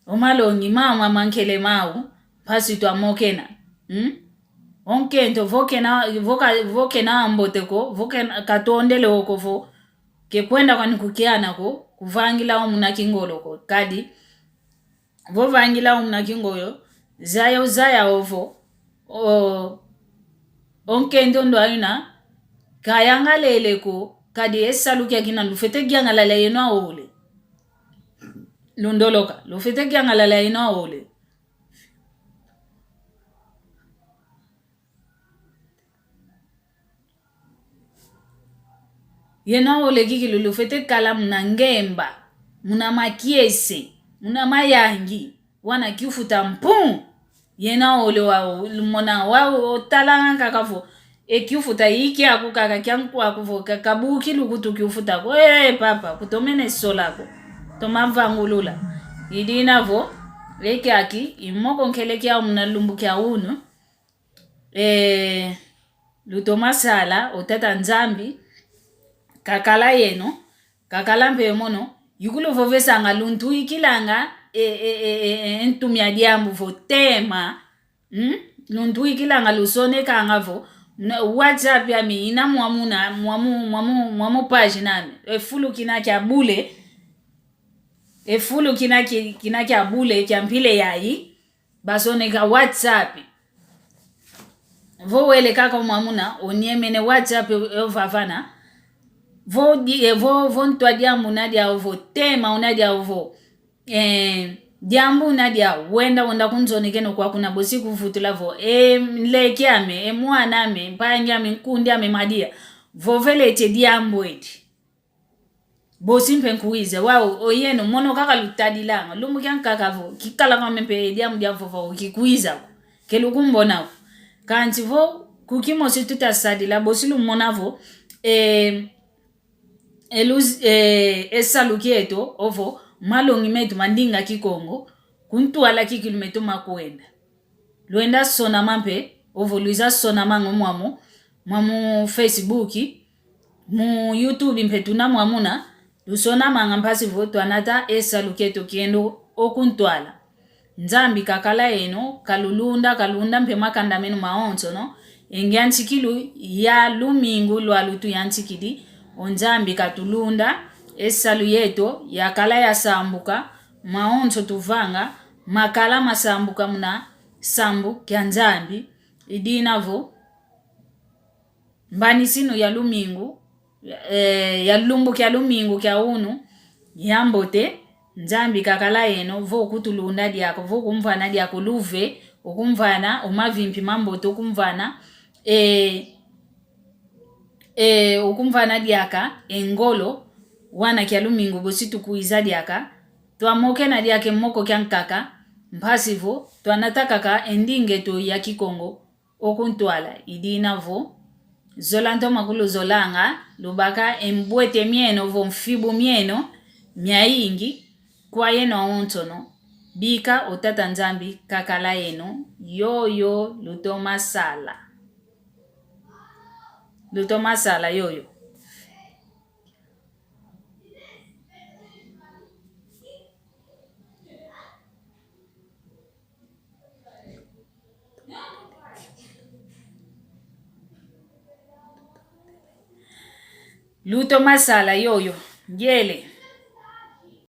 o malongi mau ma mankele mau, mpasi twamokena. Hmm? O nkento vo kena, vo ka-, vo kena ambote ko, vo kena katondele oko vo, ke kwenda kwani kukiana ko, kuvangila o muna kingolo ko. Kadi, vo vangila o muna kingolo, zaya uzaya ovo, o, o nkento ndo ayina, kayangalele ko, kadi e salu kiakina lufwete yangalala yeno aole. Lundoloka, lufwete yangalala yeno aole. Yeno ole kikilu lufwete kala muna ngemba, muna makiese, muna mayangi, wana kiufuta mpu. Yeno ole wau, lumona wau, otalanga kaka vo, e kiufuta iki aku kaka kia nkwaku vo, ka-, kabuki lukutu kiufuta ko. Eh, papa, kutomene sola ko. Toma vangulula. Idina vo, e kiaki, i moko nkele kiau muna lumbu kia unu. Eh, lutoma sala, o Tata Nzambi, kakala yeno, kakala mpe mono, ikulu vovesanga luntuikilanga, e, e, e, e, e, ntu mia diambu vo tema, mm? Luntuikilanga lusonekanga vo, na, WhatsApp yami ina mwamuna, mwamu, mwamu, mwamu page nami, e fulu kina kia bule, e fulu kina ki-, kina kia bule, kia mpile yayi, basoneka WhatsApp. Vo wele kaka mwamuna, oniemene WhatsApp yo, yo vavana. Vo di-, eh, vo, vo ntwa diambu una diau vo, tema una diau vo, eh, diambu una diau, wenda, wenda kunzonekeno kwa kuna bosi kuvutula vo, eh, nleke ame, eh, mwana ame, mpangi ame, nkundi ame, madia. Vovele tie diambu edi. Bosi mpe nkuiza, wau, oyeno, mono kaka lutadilanga. Lumbu kiankaka vo, kikala kwame mpe diambu dia vova o kikuiza ko. Ke lukumbona ko. Kansi vo, ku kimosi tutasadila, bosi lumona vo, eh, eluz-, eh, e salu kieto, ovo, malongi meto ma ndinga Kikongo, kuntwala kikilu meto makwenda. Lwenda sonama mpe, ovo lwiza sonamanga mwamu, mwamu Facebook, mu YouTube mpe tuna mwamuna, lusonamanga mpasi vo twanata e salu kieto kienda o kuntwala. Nzambi kakala yeno, kalulunda, kalunda mpe makanda meno mawonsono, e ngiantikilu ya lumingu lwalutuyantikidi, o Nzambi katulunda, e salu yeto yakala yasambuka, mawonso tuvanga, makala masambuka muna sambu kia Nzambi, idina vo, mbanisinu ya lumingu, eh, ya lumbu kia lumingu kia unu, yambote, Nzambi kakala yeno, vo kutulunda diaka, vo kumvana diaka luve, okumvana, o mavimpi mambote, okumvana, eh, eh, okumvana diaka, e ngolo, wana kia lumingu bosi tukwiza diaka, twamokena diaka e moko kiankaka, mpasi vo, twanata kaka e ndinga eto ya Kikongo, o kuntwala, idina vo, zola ntoma kuluzolanga, lubaka e mbwete mieno vo mfibu mieno, miayingi, kwa yeno awonsono, bika o Tata Nzambi kakala yeno, yoyo lutoma sala. Lutoma sala yoyo. Lutoma sala yoyo. Ngele.